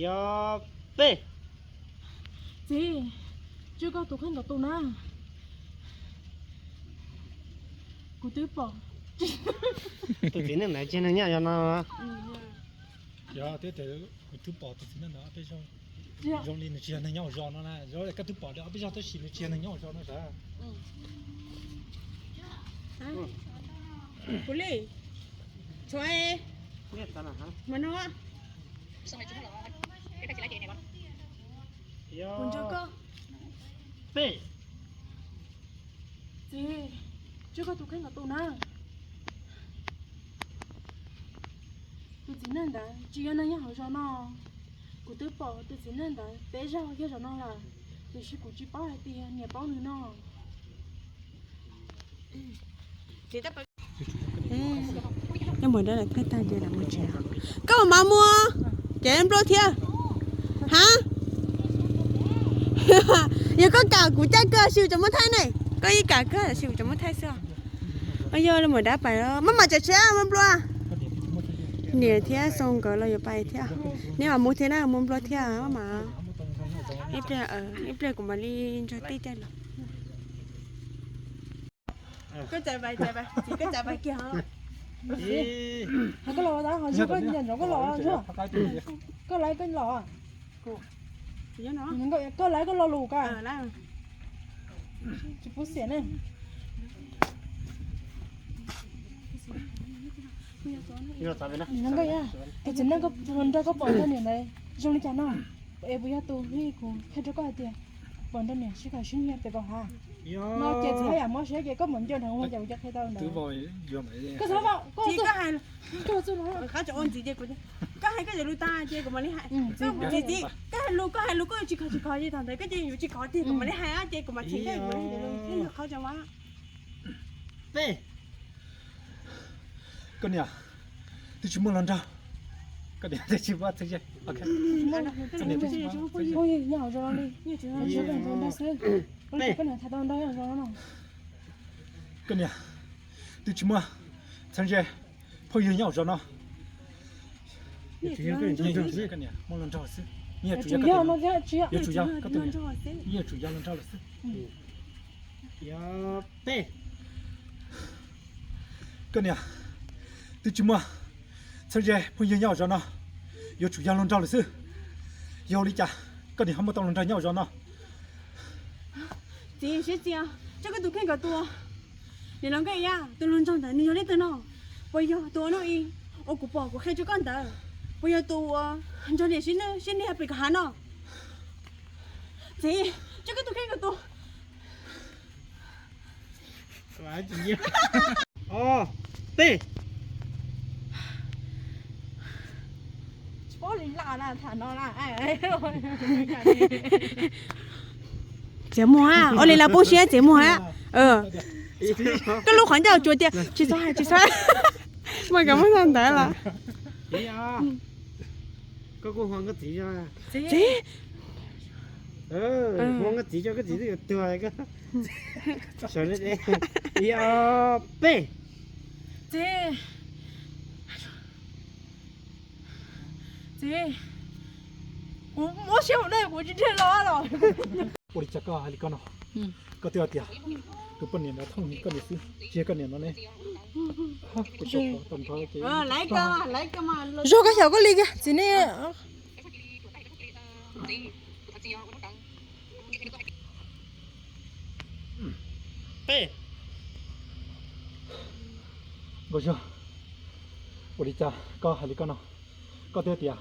Yog peb. Txiv, tso koj tus kheej kom tu na. Kuv twb pom. Tus txiv neej ntawd tsis yog neeg nyob hauv zos no. Yog tias kuv twb pom tus txiv neej ntawd peb zaug. Zoo li nws tsis yog neeg nyob hauv zos no na, zoo li koj twb pom li ob peb zaug tab sis nws tsis yog neeg nyob hauv zos no sav. Kuv li, tshuav, mas no. Kuv nco koj. Peb. Txiv, tso koj tus kheej kom tu na. Tus txiv neej ntawd tsis yog neeg nyob hauv zos no. Kuv twb pom tus txiv neej ntawd peb zaug yog zos no lawm, tiam sis kuv tsis paub hais tias niam paub nws no. Nyob mus dab laim thaij tag ces lam mus tsev. Koj mam mus, kev npluaj thiab. Ha? Yog koj kam kuv caj koj si tso muab thaij ne. Koj ib kam koj si tso muab thaij xwb. Yog li mus dab pais maj mam tsev tsev mus npluaj. Niam thiab Xoo nkawd los yuav pais thiab. Neb mam mus thiab na, mus npluaj thiab maj mam. Ib pliag, ib pliag kuv mam li nrog tij caij los. Koj txais vais, txais vais, txiv koj txais vais kiag os. Koj los, koj los, koj los, koj laiv koj los. Koj laiv koj lo lus koj. Tsis pub xiam ne. Tus txiv neej nrog koj pom ntawd niam ntawd zoo li cas no? Es puas yog tus kuv qhia rau koj hais tias pom nrog niam sib khawm sib nyiag pem Pov Hav no ces txiv haj yam mob siab ces koj mam nco ntawd ua cas kuv cov qhia tau ntawd. Koj txhob, koj txhob, koj txhob, qab tso ua ntxiv ces kuv, koj hais koj cov lus tag ces kuv mam li hais. Txiv, txiv, koj hais lus, koj hais lus koj yuav tsis khov tsis khov ces thaum ntawd koj ces yuav tsis khov tiag kuv mam li hais ces kuv mam cheem koj yuav qhov tso mas. Peb. Koj niam, twb tsis muaj hluas nraug. Koj niam twb tsis muaj txheeb ze. Koj niam, twb tsis muaj txheeb ze phooj ywg nyob hauv zos no. Koj niam muaj hluas nraug xwb, yeej tsuas yog koj tus niam, yeej tsuas yog hluas nraug lawm xwb. Yog peb. Koj niam, twb tsis muaj txheeb ze phooj ywg nyob hauv zos no, yuav tsum yog hluas nraug lawm xwb. Yog li cas koj niam ho muaj tau hluas nraug nyob hauv zos no? Txiv, siab txias, tso koj tus kheej kom tu. Nim no nkaj ya tus hluas nraug ntawd nws yog leej twg no? Puas yog tus ua no i, uas kuv pom kuv qhia rau koj ntawd? Puas yog tus uas nrog niam sib nyiag pem Pov Hav no? Txiv, tso koj tus kheej kom tu. Ob, peb. Txiav muag, ua li lawv poob siab txiav muag. Koj lub qhov ncauj tsuas tias tsis txhob hais, tsis txhob hais. Mas koj muab tau ntawd los. Koj kuj hu nkauj txiv. Txiv. Hu nkauj txiv, koj txiv twb yuav tuag. Ib, ob, peb. Txiv. Txiv, kuv muab siab mus ne, kuv tsis dhia los los. Ua li cas koj hais li koj no? Koj twb hais tias tus poj niam ntawd thooj koj niam xwb, tsis yog koj niam no ne. Zog koj xyaum koj li kiag txiv ne. Nkauj Zuag, ua li cas koj hais li koj no? Koj twb tias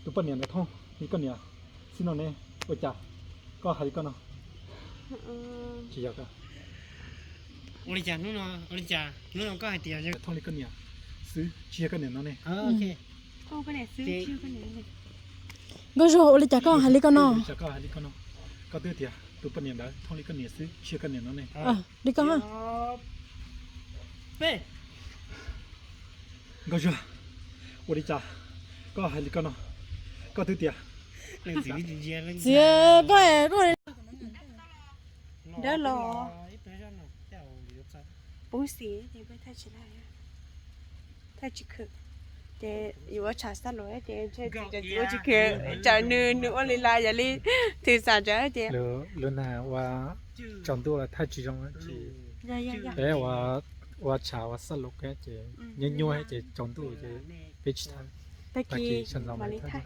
tus poj niam ntawd thooj li koj niam xwb no ne, ua cas koj hais li koj no? Tsis yog koj. Ua li cas hnub no, ua li cas hnub no koj hais tias thooj li koj niam xwb, tsis yog koj niam no ne? Nkauj Zuag, ua li cas koj hais li koj no? Koj twb tias tus poj niam ntawd thooj li koj niam xwb, tsis yog koj niam no ne? Li koj. Nkauj Zuag, ua li cas koj hais li koj no? Koj twb tias txiv koj, dab los pub xim ces peb thaij tsis tau, thaij tsis khwm. Ces yuav ua tshav xab lus ces tsis khwm, tsam nws nws ua li las yam li thwm xam ntawd ces lub nag ua tsaus ntuj los thaij tsis zoo. Peb ua tshav ua xab lus ces nyuaj nyuaj ces tsaus ntuj ces peb tsis thaij. Tag kis mam li thaij,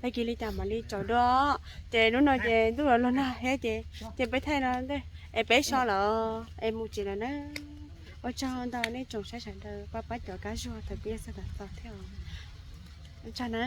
tag kis li cas mam li tsaus dua. Ces hnub no ces ntuj los nag thiab ces, ces peb thaij no es peb so los es mus tsev lawm na. Ua tsaug ntau nej tsoom saib sawv daws pab pab cov kab zuag thaum pib txog thaum xaus thiab. Ua tsaug na.